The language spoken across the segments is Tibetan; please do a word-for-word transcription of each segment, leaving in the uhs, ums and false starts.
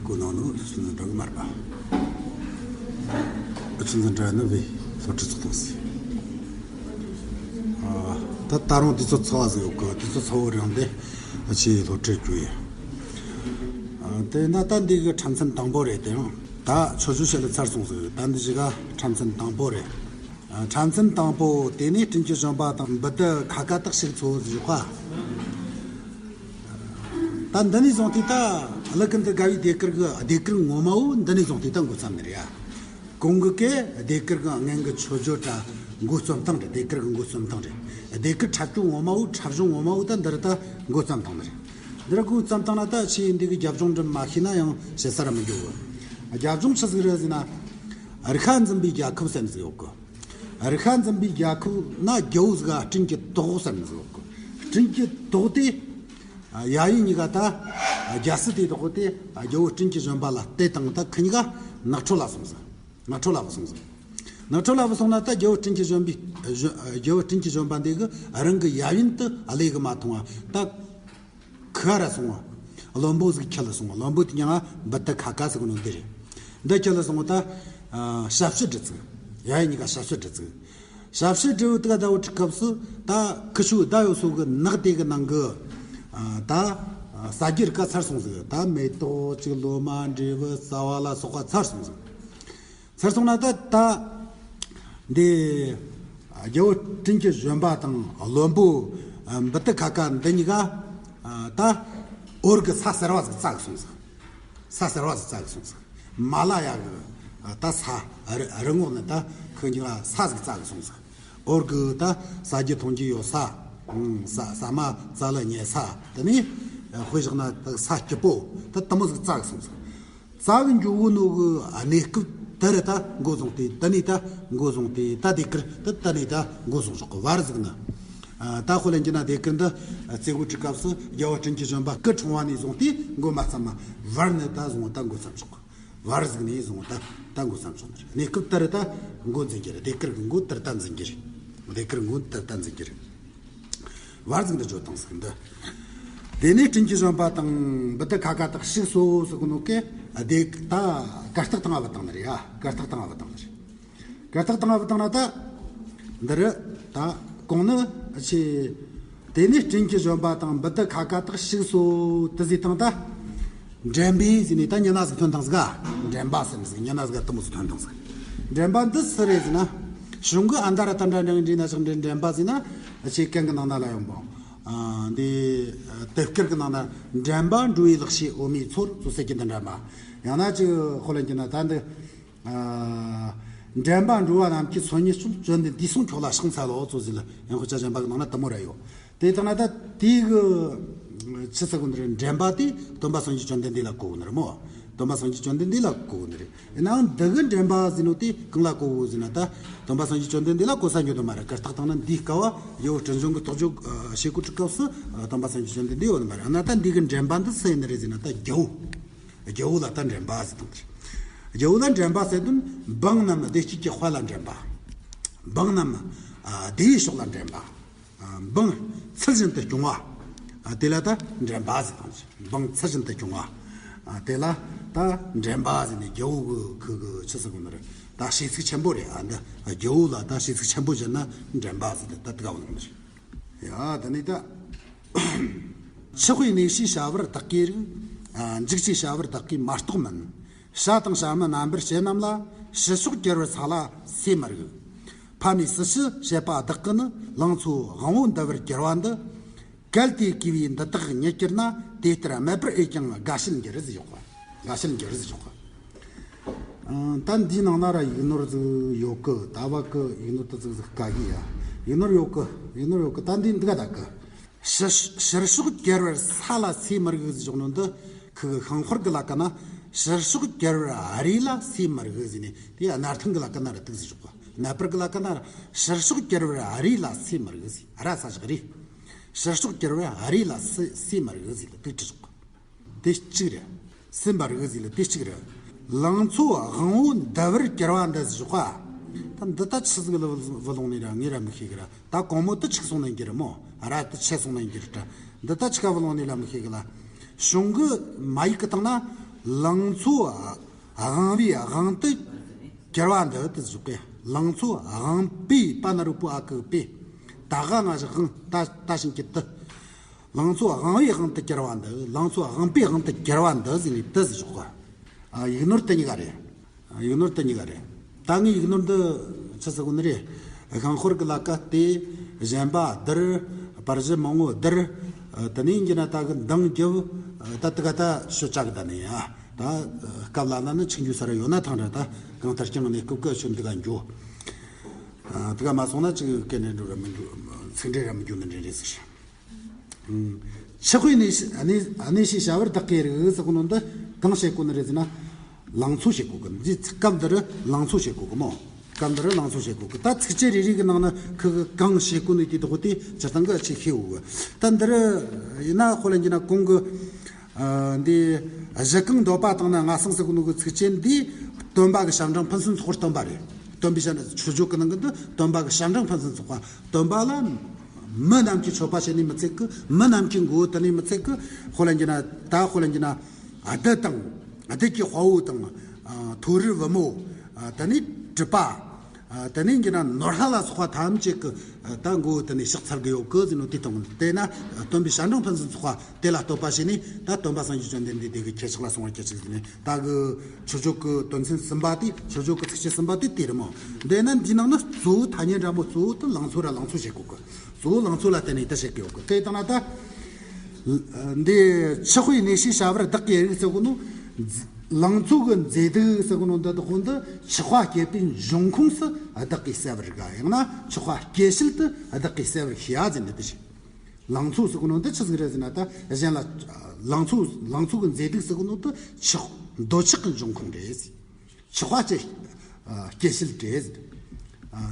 གོ་ནང་ནོ་ཆུ་ཚོད་འདྲ་གི་མར་པ། ཆུ་ཚོད་འདྲ་ནི་བས་སློབ་ཁྲིད་ཚོགས་ཐོག་སི། ད་ད་རུང་དུས་ཚོད་ཚ་བ་ཟིག་ཡོད་གི། དུས་ཚོད་ཚ་བོ་རིང་དེ་ཆེ་སློབ་ཁྲིད་རྒྱུ་ཡིན། དེ་ན་ད་འདི་གི་འཁྲབ་ཚན་དང་པོ་རེད། དེ་ཡང་ད་ཆོས་ཆོས་བཤད་ལ་ཚར་སོང་ཟིག། ད་འདི་ཞིག་ག་འཁྲབ་ཚན་དང་པོ་རེད། འཁྲབ་ཚན་དང་པོ་དེ་ནས་སྤྲིན་གྱི་བཞོན་པ་དང་འབུ་དུ་ཁ་ཁ་དག་ཞིག་ཚོ་ཟིག་ཡོད་ག། ད་འདི་ནས་བཟུང་སྟེ་ད་གླུ་གི་འདི་དགའ་བའི་ཟློས་གར་གི་ཟློས་གར་ངོ་མ་བོ་འདི་ནས་བཟུང་སྟེ་ད་འགོ་བརྩམས་ནི་རེད་ཡ། གོང་གི་གི་ཟློས་གར་གི་སྔོན་གི་མཆོད་བརྗོད་དྲ་འགོ་རྩོམ་སྟངས་རེད། ཟློས་གར་གི་འགོ་རྩོམ་སྟངས་རེད། ཟློས་གར་འཁྲབ་སྟོན་ངོ་མ་བོ་འཁྲབ་གཞུང་ངོ་མ་བོ་ད་འདི་རུ་ད་འགོ་བརྩམས་སྟངས་ནི་རེད། འདི་རུ་འགོ་བརྩམས་སྟངས་ན་ད་ཆེས་འདི་གི་རྒྱབ་ལྗོངས་འདྲ་མ་ཤེས་ན་ཡང་བཤད་ས་ར་མི་འགྱོ་གི། རྒྱབ་ལྗོངས་ཆི་ཟིག་རེད་ཟེར་ན། རིག་པ་འཛིན་པའི་རྒྱལ་ཁབ་ཟེར་ནི་ཟིག་ཡོད་གི། རིག་པ་འཛིན་པའི་རྒྱལ་ཁབ་ན་རྒྱལ་བོ་ཟིག་ག་སྤྲིན་གྱི་ཏོག་ཟེར་ནི་ཟིག་ཡོད་གི། སྤྲིན་གྱི་ཏོག་དེ། ཡ་ཡིན་གཉིས་ཀ་ད། རྒྱལ་སྲིད་དེ་ཏོག་དེ། རྒྱལ་བོ་སྤྲིན་གྱི་བཞོན་པ་ལ་གཏད་བཏང་ད་ཁི་གཉིས་ཀ་ནགས་ཁྲོད་ལ་སོང་ཟིག། ནགས་ཁྲོད་ལ་བུད་སོང་ཟིག། ནགས་ཁྲོད་ལ་བུད་སོང་ན་ད་རྒྱལ་བོ་སྤྲིན་གྱི་བཞོན་པའི། རྒྱལ་བོ་སྤྲིན་གྱི་བཞོན་པ་འདི་གི་རང་གི་ཡ་ཡིན་དུ་ལས་གི་མ་མཐོང་བ་ད། ཁ་ར་སོང་བ། བློན་པོ་ཟིག་ཁྱེར་ལ་སོང་བ། བློན་པོ་དེ་ཉང་ང་འབུ་དུ་ཁ་ཁ་ཟིག་ནོ་འདི་རེད། འདི་ཁྱེར་ལ་སོང་བ་ད། ཞབས་ཕྱི་སྒྲུབ་ཟིག། ཡ་ཡིན་གཉིས་ཀ་ཞབས་ཕྱི་སྒྲུབ་ཟིག། ཞབས་ཕྱི་སྒྲུབ་དུ་ག་ཟླ་བོ་ཁྲིད་སྐབས་སུ་ད་ཁི་ཆུ་ཟླ་ཡོད་སོ་གི་ནགས་དེ་གི་ནང་གི། ད། ས་རྒྱུ་རིགས་ཚར་སོང་ཟིག། ད་མེ་ཏོག་ཅིག་ལོ་མ་འབྲས་བུ་རྩ་བ་ལ་སོགས་པ་ཚར་སོང་ཟིག། ཚར་སོང་ན་ད་ད། འདི། རྒྱལ་བོ་སྤྲིན་གྱི་བཞོན་པ་དང་བློན་པོ། འབུ་དུ་ཁ་ཁ་འདི་གཉིས་ཀ། ད། འོར་གི་ས་ཟེར་བ་ཟིག་བཙལ་གི་སོང་ཟིག། ས་ཟེར་བ་ཟིག་བཙལ་གི་སོང་ཟིག། མ་ལ་ཡ་གི། ད་ས། རི་རི་ངོགས་ནི་ད། ཁི་གཉིས་ཀ་ས་ཟིག་བཙལ་གི་སོང་ཟིག། འོར་གི་ད་ཟ་རྒྱུ་འཐུང་རྒྱུ་ཡོད་ས། ས་ས་མ་རྩ་ལ་ཉེ་ས། དེ་ནས་དཔེ་བཞག་ན་ད་ས་སྐྱིད་པོ་ད་དེ་མོ་ཟིག་བཙལ་གི་སོང་ཟིག། བཙལ་གི་འགྱོ་གོ་ནོ་གི་གནས་སྐབས་དེ་རུ་ད་འགོ་བཟུང་སྟེ་དེ་ནས་ད་འགོ་བཟུང་སྟེ་ད་ཟློས་གར་ད་དེ་ནས་ད་འགོ་བཟུང་ཆོག་གི། བར་ཟིག་ན། ད་དཔེ་ལེན་རྒྱུ་ན་ཟློས་གར་འདི་རྩེ་གོ་ཁྲིད་སྐབས་སུ་རྒྱལ་བོ་སྤྲིན་གྱི་བཞོན་པ་སྐུ་འཁྲུངས་བ་ནས་བཟུང་སྟེ་འགོ་མ་བརྩམས་མ། བར་ནས་ད་བཟུང་ད་འགོ་བརྩམས་ཆོག་གི། བར་ཟིག་ནས་བཟུང་ད་ད་འགོ་བརྩམས་ཆོག་ནི་རེད། གནས་སྐབས་དེ་རུ་ད་འགོ་འཛིན་རྒྱུ་རེད། ཟློས་གར་གི་འགོ་དེ་རུ་ད་འཛིན་རྒྱུ་རེད། ཟློས་གར་འགོ་དེ་རུ་ད་འཛིན་རྒྱུ་རེད། བར་ཟིག་འདི་བརྗོད་དང་ཟིག་འདི། དེ་ནས་སྤྲིན་གྱི་བཞོན་པ་དང་འབུ་དུ་ཁ་ཁ་དག་ཞིག་སོ་ཟིག་ནོ་ཀེ། དེ་ད་གར་སྟེགས་སྟེང་ང་བུད་བཏང་ནི་རེད་ཡ། གར་སྟེགས་སྟེང་ང་བུད་བཏང་ནི་རེད། གར་སྟེགས་སྟེང་ང་བུད་བཏང་ན་ད། འདི་རུ་ད་གོང་ནི་ཆེ། དེ་ནས་སྤྲིན་གྱི་བཞོན་པ་དང་འབུ་དུ་ཁ་ཁ་དག་ཞིག་སོ་དེ་ཟིག་བཏང་ད། འགྲན་པའི་ཟིག་ནས་ད་ཉི་ན་ཟིག་ཐོན་བཏང་ཟིག་ག། འགྲན་པ་ཟེར་ནི་ཟིག་ཉི་ན་ཟིག་ག་དེ་མོ་ཟིག་ཐོན་བཏང་ཟིག། འགྲན་པ་འདི་སུ་རེད་ཟེར་ན། གཞུང་གི་ཨ་མདའ་ར་ད་འདྲ་འདྲ་འདྲ་ན་ཞིག་འདྲ་འགྲན་པ་ཟེར་ན། ཆེ་གན་གི་ནང་ན་ལ་ཡོང་བོ། འདི། དེབ་དཀར་གི་ནང་ན་འགྲན་པ་འགྲོ་བའི་ལག་ཤེས་འོ་མའི་ཚོར་ཚོ་ཟེར་གྱི་འདི་འདྲ་མ། ཡང་ན་ཅིག་ཧོ་ལན་གྱི་ན་ད་འདི། འགྲན་པ་འགྲོ་བ་རྣམས་ཀྱི་སོ་ཉིད་སུ་བཅོན་ཏེ་འདི་སོང་ཁྱོད་ལ་ཕྱག་འཚལ་ལོ་ཚོ་ཟེར་ལ་ཡང་ཁོ་ཅག་གཞན་པ་གི་ནང་ན་དེ་མོ་ར་ཡོད། དེ་ལྟ་ན་ད་དེའི་གི་ཆི་ཟེར་གོ་ནི་རེད། འགྲན་པ་དེ་སྟོན་པ་སངས་རྒྱས་བཅོམ་ལྡན་འདས་ལ་གོ་གོ་ནི་རེད་མོ། སྟོན་པ་སངས་རྒྱས་བཅོམ་ལྡན་འདས་ལ་གོ་གོ་ནི་རེད། ཡིན་ནའང་འདི་གི་འགྲན་པ་ཟེར་ནོ་དེ་གང་ལ་གོ་གོ་ཟེར་ན་ད་སྟོན་པ་སངས་རྒྱས་བཅོམ་ལྡན་འདས་ལ་གོ་ས་འགྱོ་དོ་མ་རེད། གར་སྟེགས་སྟེང་ན་འདིའི་སྐབས་ཡོ་སྤྲིན་གཞོན་གི་རྟོགས་བརྗོད་བྱེད་གོ་དུས་སྐབས་སུ་སྟོན་པ་སངས་རྒྱས་བཅོམ་ལྡན་འདས་ཡོད་ནི་མ་རེད། ཡིན་ན་ད་འདི་གི་འགྲན་པ་འདི་སུ་ཡིན་ནི་རེད་ཟེར་ན་ད་རྒྱལ་བོ། རྒྱལ་བོ་ལ་ད་འགྲན་པ་ཟེར་དང་། རྒྱལ་བོ་ལ་འགྲན་པ་ཟེར་དོན་འབངས་རྣམས་བདེ་སྐྱིད་ཀྱི་དཔལ་ལ་འགྲན་པ། འབངས་རྣམས་བདེ་བའི་ཕྱོགས་ལ་འགྲན་པ། འབངས་ཚུལ་བཞིན་དུ་སྐྱོང་བ། དེ་ལ་ད་འགྲན་པ་ཟེར་དང་། འབངས་ཚུལ་བཞིན་དུ་སྐྱོང་བ། དེ་ལ་ད་འགྲན་པ་ཟེར་ནས་རྒྱལ་བོ་གི་ཁུ་གི་ཆི་ཟེར་གོ་ནི་རེད། ད་བྱས་ཚིག་ཆེན་པོ་རེད། ཨ་འདི་རྒྱལ་བོ་ལ་ད་བྱས་ཚིག་ཆེན་པོ་བྱས་ན་འགྲན་པ་ཟེར་ཏེ་ད་དགའ་བ་ལངས་ནི་རེད། ཡ་ད་ནི་ད། འཆི་དཔེ་གནས་ཤེས་བྱ་བར་བདག་གིས་རིག། འཇིག་ཅེས་བྱ་བར་བདག་གིས་མ་རྟོགས་མིན། བྱ་དང་བྱ་མིན་རྣམ་པར་བྱེད་རྣམས་ལ། ཕྱི་ཕྱོགས་གྱུར་པར་ས་ལ་སོས་མི་རིགས། ཕ་མའི་སྲི་ཞུ་བྱེད་པ་བདག་གིས་ནི། ལང་ཚོའི་དབང་པོ་འདུ་བར་གྱུར་པ་འདི། གལ་ཏེ་གུས་པས་འདི་དག་ཉིད་གྱུར་ན། དེ་ལྟར་སྨད་པར་འོས་ཀྱང་དགའ་བྱེད་འགྱུར་ཟེར་ཡོད་པ། དགའ་བྱེད་འགྱུར་ཟེར་ཡོད་པ། ཨང་། ད་འདིའི་ནང་ན་ར་ཡིག་ནོར་ཟིག་ཡོད་གི། ད་བ་གི་ཡིག་ནོར་དེ་ཟིག་ཟིག་དཀའ་གི་ཡ། ཡིག་ནོར་ཡོད་གི། ཡིག་ནོར་ཡོད་གི། ད་འདི་འདི་ག་ད་གི། ཕྱི་ཕྱི་ཕྱོགས་གྱུར་པར་ས་ལ་སོས་མི་རིགས་ཟེར་ཞོག་ནོ་འདི། ཁུ་གི་ཤིང་ཧོར་གི་ལ་ཀ་ན། ཕྱི་ཕྱོགས་གྱུར་པར་རི་ལ་སོས་མི་རིགས་ཟེར་ནས། དེ་ཡ་སྣར་ཐང་གི་ལ་ཀ་ན་ར་དུག་ཟེར་ཞོག་གི། ནད་པར་གི་ལ་ཀ་ན་ར། ཕྱི་ཕྱོགས་གྱུར་པར་རི་ལ་སོས་མི་རིགས་ཟེར། ར་ས་བཞག་རི། ཕྱི་ཕྱོགས་གྱུར་པར་རི་ལ་སོས་སོས་མི་རིགས་ཟེར་ལ་དུག་བྲིས་ཞོག་གི། དེ་གཅིག་རེད། སེམས་པ་རིག་ཟིག་ལ་དེ་གཅིག་རེད། ལང་ཚོ་དབང་པོ་འདུ་བར་གྱུར་པ་འདི་ཟེར་ཞོག་ག། ད་འདི་ད་ཆི་ཟིག་ལ་བུད་ལོང་ནི་ར་ངས་ར་མི་ཤེས་གི་ར། ད་གོང་མོ་དེ་ཆིག་སོང་ནི་གི་ར་མོ། ར་དེ་ཆེ་སོང་ནི་གི་ར། ད་འདི་ད་ཆི་ག་བུད་ལོང་ནི་ལ་མི་ཤེས་གི་ལ། གཞུང་གི་མ་ཡིག་གི་སྟེང་ན། ལང་ཚོ་དབང་བའི་དབང་དུ་གྱུར་པ་འདི་དེ་ཟེར་གི། ལང་ཚོ་དབང་པོའི་པ་ན་རོ་པོ་ཨ་གི་པེ། ད་ག་ང་བཞག་དབང་ད་ད་ཕྱིན་གྱི་དུ། ལང་ཚོ་དབང་བའི་དབང་དུ་གྱུར་པ་འདི། ལང་ཚོ་དབང་པོའི་དབང་དུ་གྱུར་པ་འདི་ཟེར་ནས་དེ་ཟེར་ཆོག་གི། ཡིག་ནོར་དེ་གཉིས་ཀ་རེད། ཡིག་ནོར་དེ་གཉིས་ཀ་རེད། ད་ངས་ཡིག་ནོར་འདི་ཆི་ཟེར་གོ་ནི་རེད། ཤིང་ཤོར་གི་ལ་ཀ་སྟེ། གཞན་པ་བསྡུར། པར་གཞི་མང་བོ་བསྡུར། དེ་ནས་ཡིན་གྱི་ན་ད་གི་འདང་རྒྱབ། ད་དེ་ག་ད་ཤོད་བྱ་གི་ད་ནི་ཡ། ད་སྐབས་ལ་ན་ནི་ཆིག་འཇུ་ས་ར་ཡོད་ན་ཐང་ར། ད་གང་ལྟར་ཀྱང་ནས་སྐུབ་ཀ་ཤོད་འདི་ག་འགྱོ། དེ་ག་མ་སོང་ན་ཅིག་སྐད་ནས་འགྲོ་ར་མི་འགྱོ། ཚིག་འགྲེལ་ར་མི་འགྱོ་ནི་འདྲ་རེད་ཟེར། ཆུ་དཔེ་གནས་གནས་གནས་ཤེས་བྱ་བར་བདག་གི་རིགས་ཟེར་གོ་ནོ་འདི་གང་བྱེད་གོ་ནི་རེད་ཟེར་ན། ལང་ཚོ་བྱེད་གོ་གི། འདི་སྐབས་འདི་རུ་ལང་ཚོ་བྱེད་གོ་གི་མོ། སྐབས་འདི་རུ་ལང་ཚོ་བྱེད་གོ་གི། ད་ཚིགས་བཅད་རེ་རེ་གི་ནང་ན་ཁི་གི་གང་བྱེད་གོ་ནི་དེ་དག་དེ་སྤྱིར་བཏང་གི་ཆེ་ཤེས་འོ་གི། ད་འདི་རུ་ཡིན་ན་ཁོ་ལ་འགྱིན་ན་གོང་གི་འདི་གཞི་རྐང་འདོད་པ་དང་ནི་སྔ་སངས་ཟེར་གོ་ནོ་གི་ཚིགས་བཅད་འདི་སྟོན་པ་གི་ཞབས་འབྲིང་ཕུན་སུམ་ཚོགས་པར་སྟོན་པ་རེད། སྟོན་པའི་ཞབས་འབྲིང་མཆོད་བརྗོད་གི་ནང་གི་འདི་སྟོན་པ་གི་ཞབས་འབྲིང་ཕུན་སུམ་ཚོགས་པ། སྟོན་པ་ལ་མི་རྣམས་ཀྱིས་མཆོད་པ་བྱས་ནས་མི་ཚད་ཀི། མི་རྣམས་ཀྱིས་མགོ་བོ་དུད་ནས་མི་ཚད་ཀི། ཧོ་ལ་འགྱིན་ན་ད་ཧོ་ལ་འགྱིན་ན་བདུད་དང་བདུད་ཀྱི་དཔའ་བོ་དང་། ཨ་ཐོ་རིར་བུ་མོ། ཨ་དེ་ནས་གྲུབ་པ། ཨ་དེ་ནས་འགྱིན་ན་ནོར་ལྷ་ལ་སོགས་པ་ཐམས་ཅད་ཀི་ད་མགོ་བོ་དུད་ནས་ཕྱག་འཚལ་གི་ཡོད་ཀི་ཟེར་ནོ་དེ་དང་། དེས་ན་སྟོན་པའི་ཞབས་འབྲིང་ཕུན་སུམ་ཚོགས་པ་དེ་ལ་བསྟོད་པ་བྱས་ནས། ད་སྟོན་པ་སངས་རྒྱས་བཅོམ་ལྡན་འདས་དེ་གི་ཁྱེད་ཅག་ལ་གསུང་བར་གྱིས་ཤིག་ཟེར་ནས། ད་གི་མཆོད་བརྗོད་ཀྱི་དོན་ཚན་གསུམ་པ་དེ། མཆོད་བརྗོད་ཀྱི་ཚིགས་བཅད་གསུམ་པ་དེ་དེ་རེད་མོ། འདི་ན་འདིའི་ནང་ན་གཙོ་བོ་ཐ་སྙད་འདྲ་མོ་གཙོ་བོ་དེ་ལང་ཚོ་ར་ལང་ཚོ་བྱེད་དགོས་གི། གཙོ་བོ་ལང་ཚོ་ལ་བརྟེན་ནས་དེ་བྱེད་ཀྱི་ཡོད་གི། དེ་ལྟ་ན་ད་འདི་ཆུ་དཔེ་གནས་ཤེས་བྱ་བར་བདག་གི་རིགས་ཟེར་གོ་ནོ། ལང་ཚོ་གི་མཛེས་སྡུག་ཟེར་གོ་ནོ་འདི་དག་གོ་འདི་ཆུ་དཔའ་བསྐྱེད་པའི་འབྱུང་ཁུངས་སུ་བདག་གིས་གསལ་བར་དགའ། ཡང་ན་ཆུ་དཔའ་བསྐྱེད་བྱེད་དུ་བདག་གིས་གསལ་བར་ཤེས་ཡ་ཟེར་ནས་དེ་བྱེད། ལང་ཚོ་ཟེར་གོ་ནོ་འདི་ཆི་ཟིག་རེད་ཟེར་ན། ད་གཞན་ལ་ལང་ཚོ་ལང་ཚོ་གི་མཛེས་སྡུག་ཟེར་གོ་ནོ་འདི་ཆགས་འདོད་ཆགས་ཀྱི་འབྱུང་ཁུངས་རེད། ཆགས་པ་ཅི་སྐྱེ་བྱེད་རེད།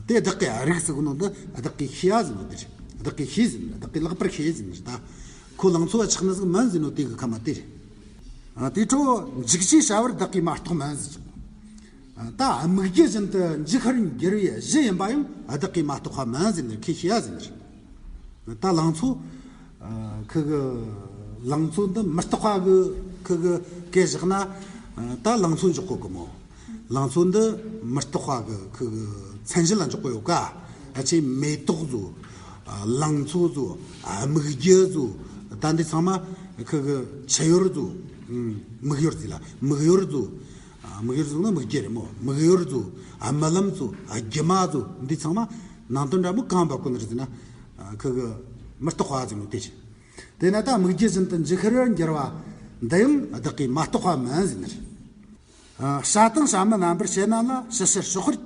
དེ་བདག་གི་རིགས་ཟེར་གོ་ནོ་འདི་བདག་གིས་ཤེས་ཡ་ཟེར་ནོ་འདི་རེད། བདག་གིས་ཤེས་ཟེར་ནོ། བདག་གིས་ལེགས་པར་ཤེས་ཟེར་ནོ་རེད། ད་ཁོ་ལང་ཚོ་བ་ཆགས་ནི་ཟིག་མིན་ཟེར་ནོ་དེ་གི་ཁ་མ་དེ་རེད། དེ་འཕྲོ་འཇིགས་བྱེད་བྱ་བར་བདག་གིས་མ་རྟོགས་མིན་ཟེར། ད་སྨིག་རྒྱུ་བཞིན་དུ་འཇིག་པར་འགྱུར་བའི་གཞི་ཡིན་པ་ཡང་བདག་གིས་མ་རྟོགས་པ་མིན་ཟེར་ནས་ཁོས་ཤེས་ཡ་ཟེར་ནས། ད་ལང་ཚོ་ཁི་གི་ལང་ཚོ་འདི་མི་རྟག་པ་གི་ཁི་གི་སྐད་བཞག་ན། ད་ལང་ཚོ་འཇོག་གོ་གི་མོ། ལང་ཚོ་འདི་མི་རྟག་པ་གི་ཁི་གི་མཚན་གཞི་ལ་འཇོག་གི་ཡོད་ཀ། ད་ཆེ་མེ་ཏོག་ཟོ། ལང་ཚོ་ཟོ། སྨིག་རྒྱུ་ཟོ། ད་འདི་ཚང་མ་ཁི་གི་ཆུ་ཡུར་ཟོ། སྨིག་ཡུར་ཟེར་ལ་སྨིག་ཡུར་ཟོ། ཨ། མིག་ཡོར་ཟུག་ན་མིག་རྒྱུ་རེད་མོ། མིག་ཡོར་ཟུག་ཨ། རྨི་ལམ་ཟུག་ཨ། སྒྱུ་མ་ཟུག་འདི་ཚང་མ་ནང་དོན་འདྲ་མོ་གང་འབབ་གོ་ནི་རེད་ཟེར་ན། ཨ། ཁི་གི་མི་རྟག་པ་ཟེར་ནོ་དེ་ཅི། དེས་ན་ད་སྨིག་རྒྱུ་བཞིན་དུ་འཇིག་པར་འགྱུར་བ་འདི་ཡང་བདག་གིས་མ་རྟོགས་པ་མིན་ཟེར་ནི་རེད། ཨ། བྱ་དང་བྱ་མིན་རྣམ་པར་ཕྱེ་རྣམས་ལ་ཕྱི་ཕྱིར་ཕྱོགས་པར།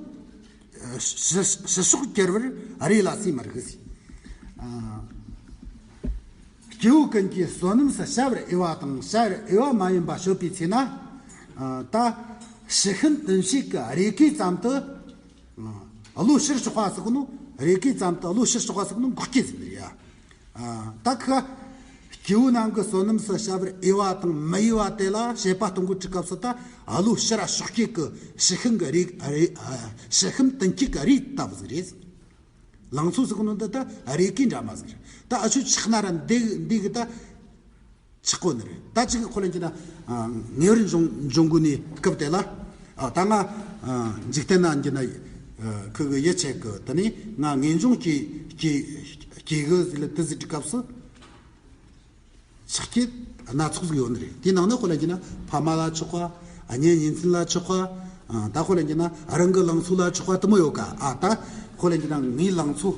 ཕྱི་ཕྱི་ཕྱོགས་གྱུར་པར་རེ་ལ་སྲིད་མི་རིགས་ཟེར། ཨ། སྐྱེ་བོ་ཀུན་གྱིས་བསོད་ནམས་སུ་བྱ་བར་འོས་པ་དང་བྱ་བར་འོས་པ་མ་ཡིན་པ་ཤོད་པའི་ཚེ་ན། ཨ། ད་ཕྱི་ཤིན་ཏུ་ཤེས་ཀྱི་རེ་སྐུལ་ཙམ་དུ། ཨ། བློ་ཕྱིར་ཕྱོགས་པ་ཟེར་གོ་ནོ། རེ་སྐུལ་ཙམ་དུ་བློ་ཕྱིར་ཕྱོགས་པ་ཟེར་གོ་ནོ་འགོག་བྱེད་ཟེར་ནི་རེད་ཡ། ཨ། ད་ཁ། སྐྱེ་བོ་རྣམས་ཀྱི་བསོད་ནམས་སུ་བྱ་བར་འོས་པ་དང་མི་འོས་པ་དེ་ལ་དཔྱད་པ་གཏོང་གི་དུས་སྐབས་སུ། ད་བློ་ཕྱིར་ཕྱོགས་བྱེད་ཀྱི་ཕྱི་ཤིན་གྱི་རེ་རེ། ཨ། ཕྱི་ཤིན་ཏུ་ཤེས་ཀྱི་རེ་ལྟ་བུ་ཟིག་རེད། ལང་ཚོ་ཟེར་གོ་ནོ་འདི་ད་རེ་སྐུལ་འདྲ་མོ་ཟིག་རེད། ད་ཨ་ཆུ་ཆགས་ན་ར་འདི་འདི་གི་ད་ཆགས་གོ་ནི་རེད། ད་ཅིག་ཁོ་ལ་འགྱིན་ན། ཨ། ངེས་པར་འབྱུང་འབྱུང་དགོས་ནི་སྐབས་དེ་ལ། ཨ། ད་ང་། ཨ། འཇིག་རྟེན་ན་འགྱིན་ན། ཨ། ཁི་གི་ཡིད་ཆེས་གི་དེ་ནས་ང་ངེས་འབྱུང་སྐྱེ་སྐྱེ་སྐྱེ་གི་ཟིག་ལ་དེ་ཟིག་གི་སྐབས་སུ། ཆགས་བྱེད་སྣ་ཚོགས་ཟིག་ཡོད་ནི་རེད། དེའི་ནང་ནས་ཁོ་ལ་འགྱིན་ན་ཕ་མ་ལ་ཆགས་པ། གཉེན་ཉེ་ཚན་ལ་ཆགས་པ། ཨ། ད་ཁོ་ལ་འགྱིན་ན་རང་གི་ལང་ཚོ་ལ་ཆགས་པ་དེ་མོ་ཡོད་ཀ། ཨ། ད་ཁོ་ལ་འགྱིན་ན་ངའི་ལང་ཚོ།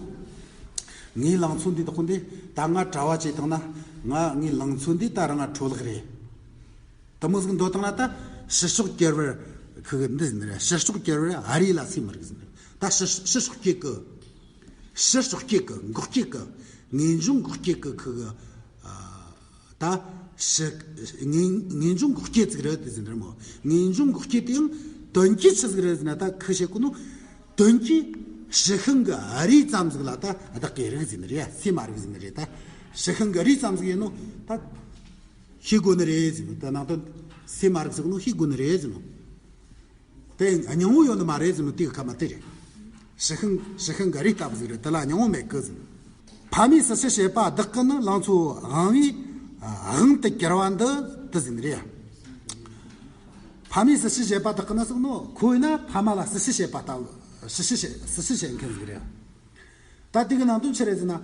ངའི་ལང་ཚོ་འདི་དག་གོ་འདི་ད་ང་གྲྭ་བ་བྱས་བཏང་ན། ང་ངའི་ལང་ཚོ་འདི་ད་རང་ང་འཕྲོ་བརླག་རེད། དེ་མོ་ཟིག་འདོད་བཏང་ན་ད་ཕྱི་ཕྱོགས་གྱུར་པར་ཁི་གི་འདི་ཟེར་ནི་རེད། ཕྱི་ཕྱོགས་གྱུར་པར་རེ་ལ་སྲིད་མི་རིགས་ཟེར་ནི་རེད། ད་ཕྱི་ཕྱི་ཕྱོགས་སྐྱེ་གི། ཕྱི་ཕྱོགས་སྐྱེ་གི་འགོག་བྱེད་ཀྱི། ངེས་འབྱུང་འགོག་བྱེད་ཀྱི་ཁི་གི། ཨ། ད་ཕྱི་ངེས་ངེས་འབྱུང་འགོག་བྱེད་ཟིག་རེད་དེ་ཟེར་ནི་རེད་མོ། ངེས་འབྱུང་འགོག་བྱེད་དེ་ཡང་དོན་གྱིས་ཆི་ཟིག་རེད་ཟེར་ན། ད་ཁི་བྱེད་གོ་ནོ་དོན་གྱིས་ཕྱི་ཤིན་གྱི་རེ་ཙམ་ཟིག་ལ་ད་བདག་གི་རིགས་ཟེར་ནི་རེད། སྲིད་མི་རིགས་ཟེར་ནི་རེད། ད་ཕྱི་ཤིན་གྱི་རེ་ཙམ་ཟིག་ཡིན་ནོ་ད་ཤེས་དགོས་ནི་རེད་ཟེར་ནོ། ད་ནང་དོན་སྲིད་མི་རིགས་ཟེར་གོ་ནོ་ཤེས་དགོས་ནི་རེད་ཟེར་ནོ། དེ་སྙིང་བོ་ཡོད་ནི་མ་རེད་ཟེར་ནོ། དེ་གི་ཁ་མ་དེ་རེད། ཕྱི་ཤིན་ཕྱི་ཤིན་གྱི་རེ་ལྟ་བུ་ཟིག་རེད། དེ་ལ་སྙིང་བོ་མེད་གི་ཟེར་ནོ། ཕ་མས་སྲིད་ཞི་བྱེད་པ་བདག་གི་ནི། ལང་ཚོ་དབང་བའི་དབང་དུ་གྱུར་པ་འདི་དེ་ཟེར་ནི་རེད། ཕ་མས་སྲི་ཞུ་བྱེད་པ་དག་གི་ན་ཟེར་ནོ། ཁོ་ཡིན་ན་ཕ་མ་ལ་སྲི་ཞུ་བྱེད་པ་ལྟ་བུ། སྲི་ཞུ་བྱེད་སྲི་ཞུ་བྱེད་མཁན་ཟིག་རེད། ད་དེ་གི་ནང་དོན་ཆི་རེད་ཟེར་ན།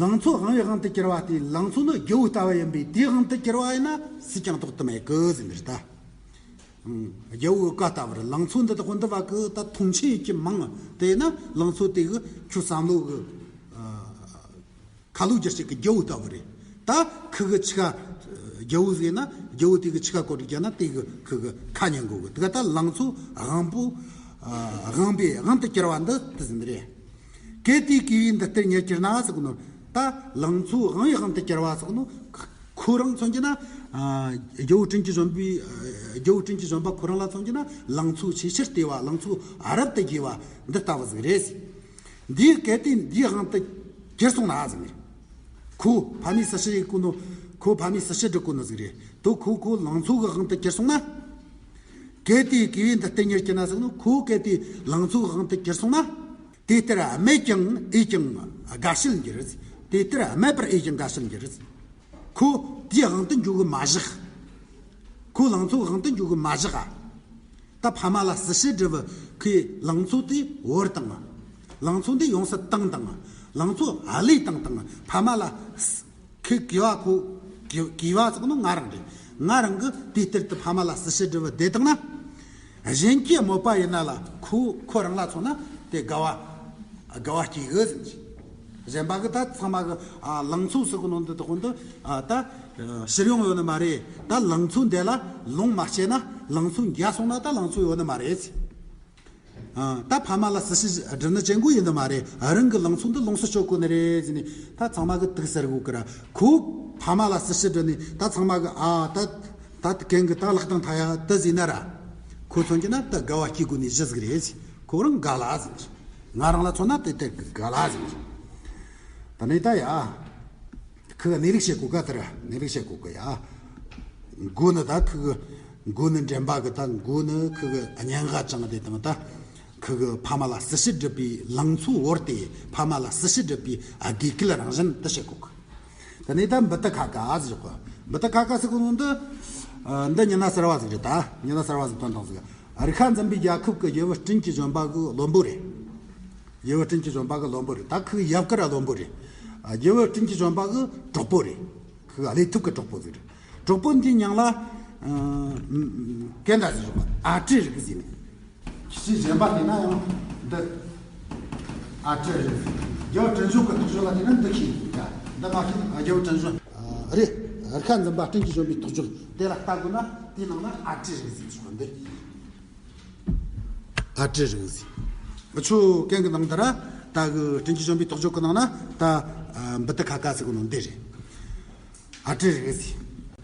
ལང་ཚོ་དབང་བའི་དབང་དུ་གྱུར་པ་དེ། ལང་ཚོ་ནི་རྒྱལ་པོ་ལྟ་བུ་ཡིན་པས། དེའི་དབང་དུ་གྱུར་པ་ཡིན་ན་སུས་ཀྱང་ལྡོག་ཏུ་མེད་གི་ཟེར་ནི་རེད་ད། ཨང་། རྒྱལ་པོའི་བཀའ་ལྟ་བུར་ལང་ཚོ་འདི་དག་འདི་བ་གི་ད་མཐོང་ཆེན་ཡིན་གྱི་མང་། དེ་ན་ལང་ཚོ་དེ་གི་ཁྱོད་བསམ་བློ་གི་ཁ་ལོ་བསྒྱུར་བྱེད་ཀྱི་རྒྱལ་པོ་ལྟ་བུ་རེད། ད་ཁུ་གི་ཆི་ཁ་རྒྱལ་པོ་ཟེར་ན། རྒྱལ་པོ་དེ་གི་ཆི་ཁ་བཀོད་རྒྱག་ན་དེ་གི་ཁུ་གི་ཁ་ཉན་དགོས་གི། དེ་ག་ད་ལང་ཚོ་དབང་པོ། ཨ། དབང་པོའི་དབང་དུ་གྱུར་པ་འདི་དེ་ཟིན་རེད། གལ་ཏེ་གུས་པས་འདི་ལྟར་ཉེར་གྱུར་ན་ཟེར་གོ་ནོ། ད་ལང་ཚོ་དབང་པོའི་དབང་དུ་གྱུར་པ་ཟེར་གོ་ནོ། ཁོ་རང་མཚོན་གྱི་ན། ཨ། རྒྱལ་པོ་དྲིན་གྱིས་གཞོན་པའི། ཨ། རྒྱལ་པོ་དྲིན་གྱིས་གཞོན་པ་ཁོ་རང་ལ་མཚོན་གྱི་ན་ལང་ཚོ་ཆེས་ཆེར་བལྟས་པ། ལང་ཚོ་རབ་ཏུ་རྒྱས་པ་འདི་ལྟ་བུ་ཟིག་རེད། འདིའི་གལ་ཏེ་འདིའི་དབང་དུ་གྱུར་སོང་ན་ཟེར་ནས། ཁོ་ཕ་མའི་སྲི་ཞུ་ཡེད་གོ་ནོ། ཁོ་ཕ་མའི་སྲི་ཞུ་སྒྲུབ་གོ་ནོ་ཟིག་རེད་དོ། ཁོ་ཁོ་ལང་ཚོ་གི་དབང་དུ་གྱུར་སོང་ན། གལ་ཏེ་གུས་པས་འདི་ལྟར་ཉེར་གྱུར་ན་ཟེར་ནོ། ཁོ་གལ་ཏེ་ལང་ཚོ་གི་དབང་དུ་གྱུར་སོང་ན། དེ་ལྟར་སྨད་ཀྱང་འོས་ཀྱང་དགའ་བྱེད་འགྱུར། དེ་ལྟར་སྨད་པར་འོས་ཀྱང་དགའ་བྱེད་འགྱུར། ཁོ་དེའི་དབང་དུ་འགྱུར་གི་མ་བཞག་ཁོ་ལང་ཚོའི་དབང་དུ་འགྱུར་གི་མ་བཞག་ག་ད་ཕ་མ་ལ་སྲི་ཞུ་སྒྲུབ་པའི་ཁོས་ལང་ཚོ་དེ་བོར་བཏང་། ལང་ཚོ་འདི་ཡོངས་སུ་བཏང་བཏང་། ལང་ཚོ་བློས་བཏང་བཏང་། ཕ་མ་ལ་ཁོས་གུས་པ། ཁོ་གུས་གུས་པ་ཟེར་གོ་ནོ་ང་རང་རེད། ང་རང་གིས་དེ་ལྟར་དུ་ཕ་མ་ལ་སྲི་ཞུ་སྒྲུབ་པ་བདེ་བཏང་ན། གཞན་གྱིས་དམོད་པ་ཡིན་ན་ལ་ཁོ་ཁོ་རང་ལ་མཚོན་ན་དེ་དགའ་བ། དགའ་བ་སྐྱེ་གི་ཟེར་གྱི། གཞན་པ་གི་ད་ཚང་མ་གི། ཨ། ལང་ཚོ་ཟེར་གོ་ནོ་འདི་དག་འདི། ཨ། ད་ཕྱིར་ཡོང་ཡོད་ནི་མ་རེད། ད་ལང་ཚོ་འདི་ལ་ལོངས་མ་སྤྱད་ན། ལང་ཚོ་འགྱོ་སོང་ན་ད་ལང་ཚོ་ཡོད་ནི་མ་རེད་ཟེར། ཨ། ད་ཕ་མ་ལ་སྲི་ཞུ་སྒྲུབ་ནི་ཅན་གོ་ཡིན་ནི་མ་རེད། རང་གི་ལང་ཚོ་འདི་ལོངས་སུ་སྤྱོད་དགོས་ནི་རེད་ཟེར་ནས་ད་ཚང་མ་གི་དུག་ཟེར་གོ་གི་ར། ཁོ་ཕ་མ་ལ་སྲི་ཞུ་སྒྲུབ་ནས་ད་ཚང་མ་གི། ཨ། ད་ད་གན་གི་ད་ལག་གདང་ཐ་ཡ་ད་ཟེར་ན་ར། ཁོ་མཚོན་གྱི་ན་ད་དགའ་བ་སྐྱེ་དགོས་ནི་གཞི་ཟིག་རེད། ཁོ་རང་དགའ་ལ་ཟེར། ང་རང་ལ་མཚོན་ན་དེ་ལྟར་དགའ་ལ་ཟེར། ད་ནི་ད་ཡ། ཁོ་གནས་ལུགས་བཤད་གོ་ག་དེ་ར། གནས་ལུགས་བཤད་གོ་གི་ཡ། མགོ་ནི་ད་ཁོ་གི། མགོ་ནི་འདྲེན་པ་གི། ད་མགོ་ནི་ཁོ་གི་སྙན་ངག་ཅང་དེ་དང་ད། ཁོ་གི་ཕ་མ་ལ་སྲི་ཞུ་སྒྲུབ་པའི་ལང་ཚོ་བོར་ཏེ་ཕ་མ་ལ་སྲི་ཞུ་སྒྲུབ་པའི་དགོས་གལ་རང་བཞིན་དེ་བཤད་གོ་གི། ད་ནི་ད་འབུ་ཏི་ཁ་ཁ་ཟེར་གོ། འབུ་ཏི་ཁ་ཁ་ཟེར་གོ་ནོ་འདི། ཨ། འདི་མྱི་སྣ་གསར་བ་ཟིག་རེད་ད། མྱི་སྣ་གསར་བ་ཟིག་བཏོན་བཏང་ཟིག། རིགས་ཁ་འཛིན་པའི་རྒྱལ་ཁབ་ཀྱི་རྒྱལ་པོ་སྤྲིན་གྱི་བཞོན་པ་གི་བློན་པོ་རེད། རྒྱལ་པོ་སྤྲིན་གྱི་བཞོན་པ་གི་བློན་པོ་རེད། ད་ཁོ་གི་ཡབ་ཀ་ར་བློན་པོ་རེད། ཨ། རྒྱལ་པོ་སྤྲིན་གྱི་བཞོན་པ་གི་གྲོགས་པོ་རེད། ཁོ་གི་བློས་ཐུབ་ཀྱི་གྲོགས་པོ་ཟིག་རེད། གྲོགས་པོ་འདིའི་མྱིང་ལ། ཨ། ཀན་ད་ཟེར་གོ། ཨ་བྲི་རིག་ཟེར་ནས། ཁྱེད་ཅག་གཞན་པ་བལྟས་ན་ཡང་འདི། ཨ་བྲི་རིག་ཟེར། རྒྱལ་པོ་སྤྲིན་བཞོན་གྱི་རྟོགས་བརྗོད་ལ་བལྟས་ན་འདི་ཁྱེད་ཡིན་ཀ། འདི་མ་ཁྱེད། ཨ། རྒྱལ་པོ་སྤྲིན་བཞོན། ཨ། རེད། རིགས་ཁ་འཛིན་པ་སྤྲིན་གྱི་བཞོན་པའི་རྟོགས་བརྗོད་དེ་ལ་ལྟ་དགོས་ན་དེའི་ནང་ན་ཨ་བྲི་རིག་ཟེར་གོ་འདི། ཨ་བྲི་རིག་ཟེར། ཁྱོད་ཀན་གི་ནང་དུ་ར། ད་གི་སྤྲིན་གྱི་བཞོན་པའི་རྟོགས་བརྗོད་གི་ནང་ན་ད། ཨ། འབུ་ཏི་ཁ་ཁ་ཟེར་གོ་ནོ་འདི་རེད། ཨ་བྲི་རིག་ཟེར།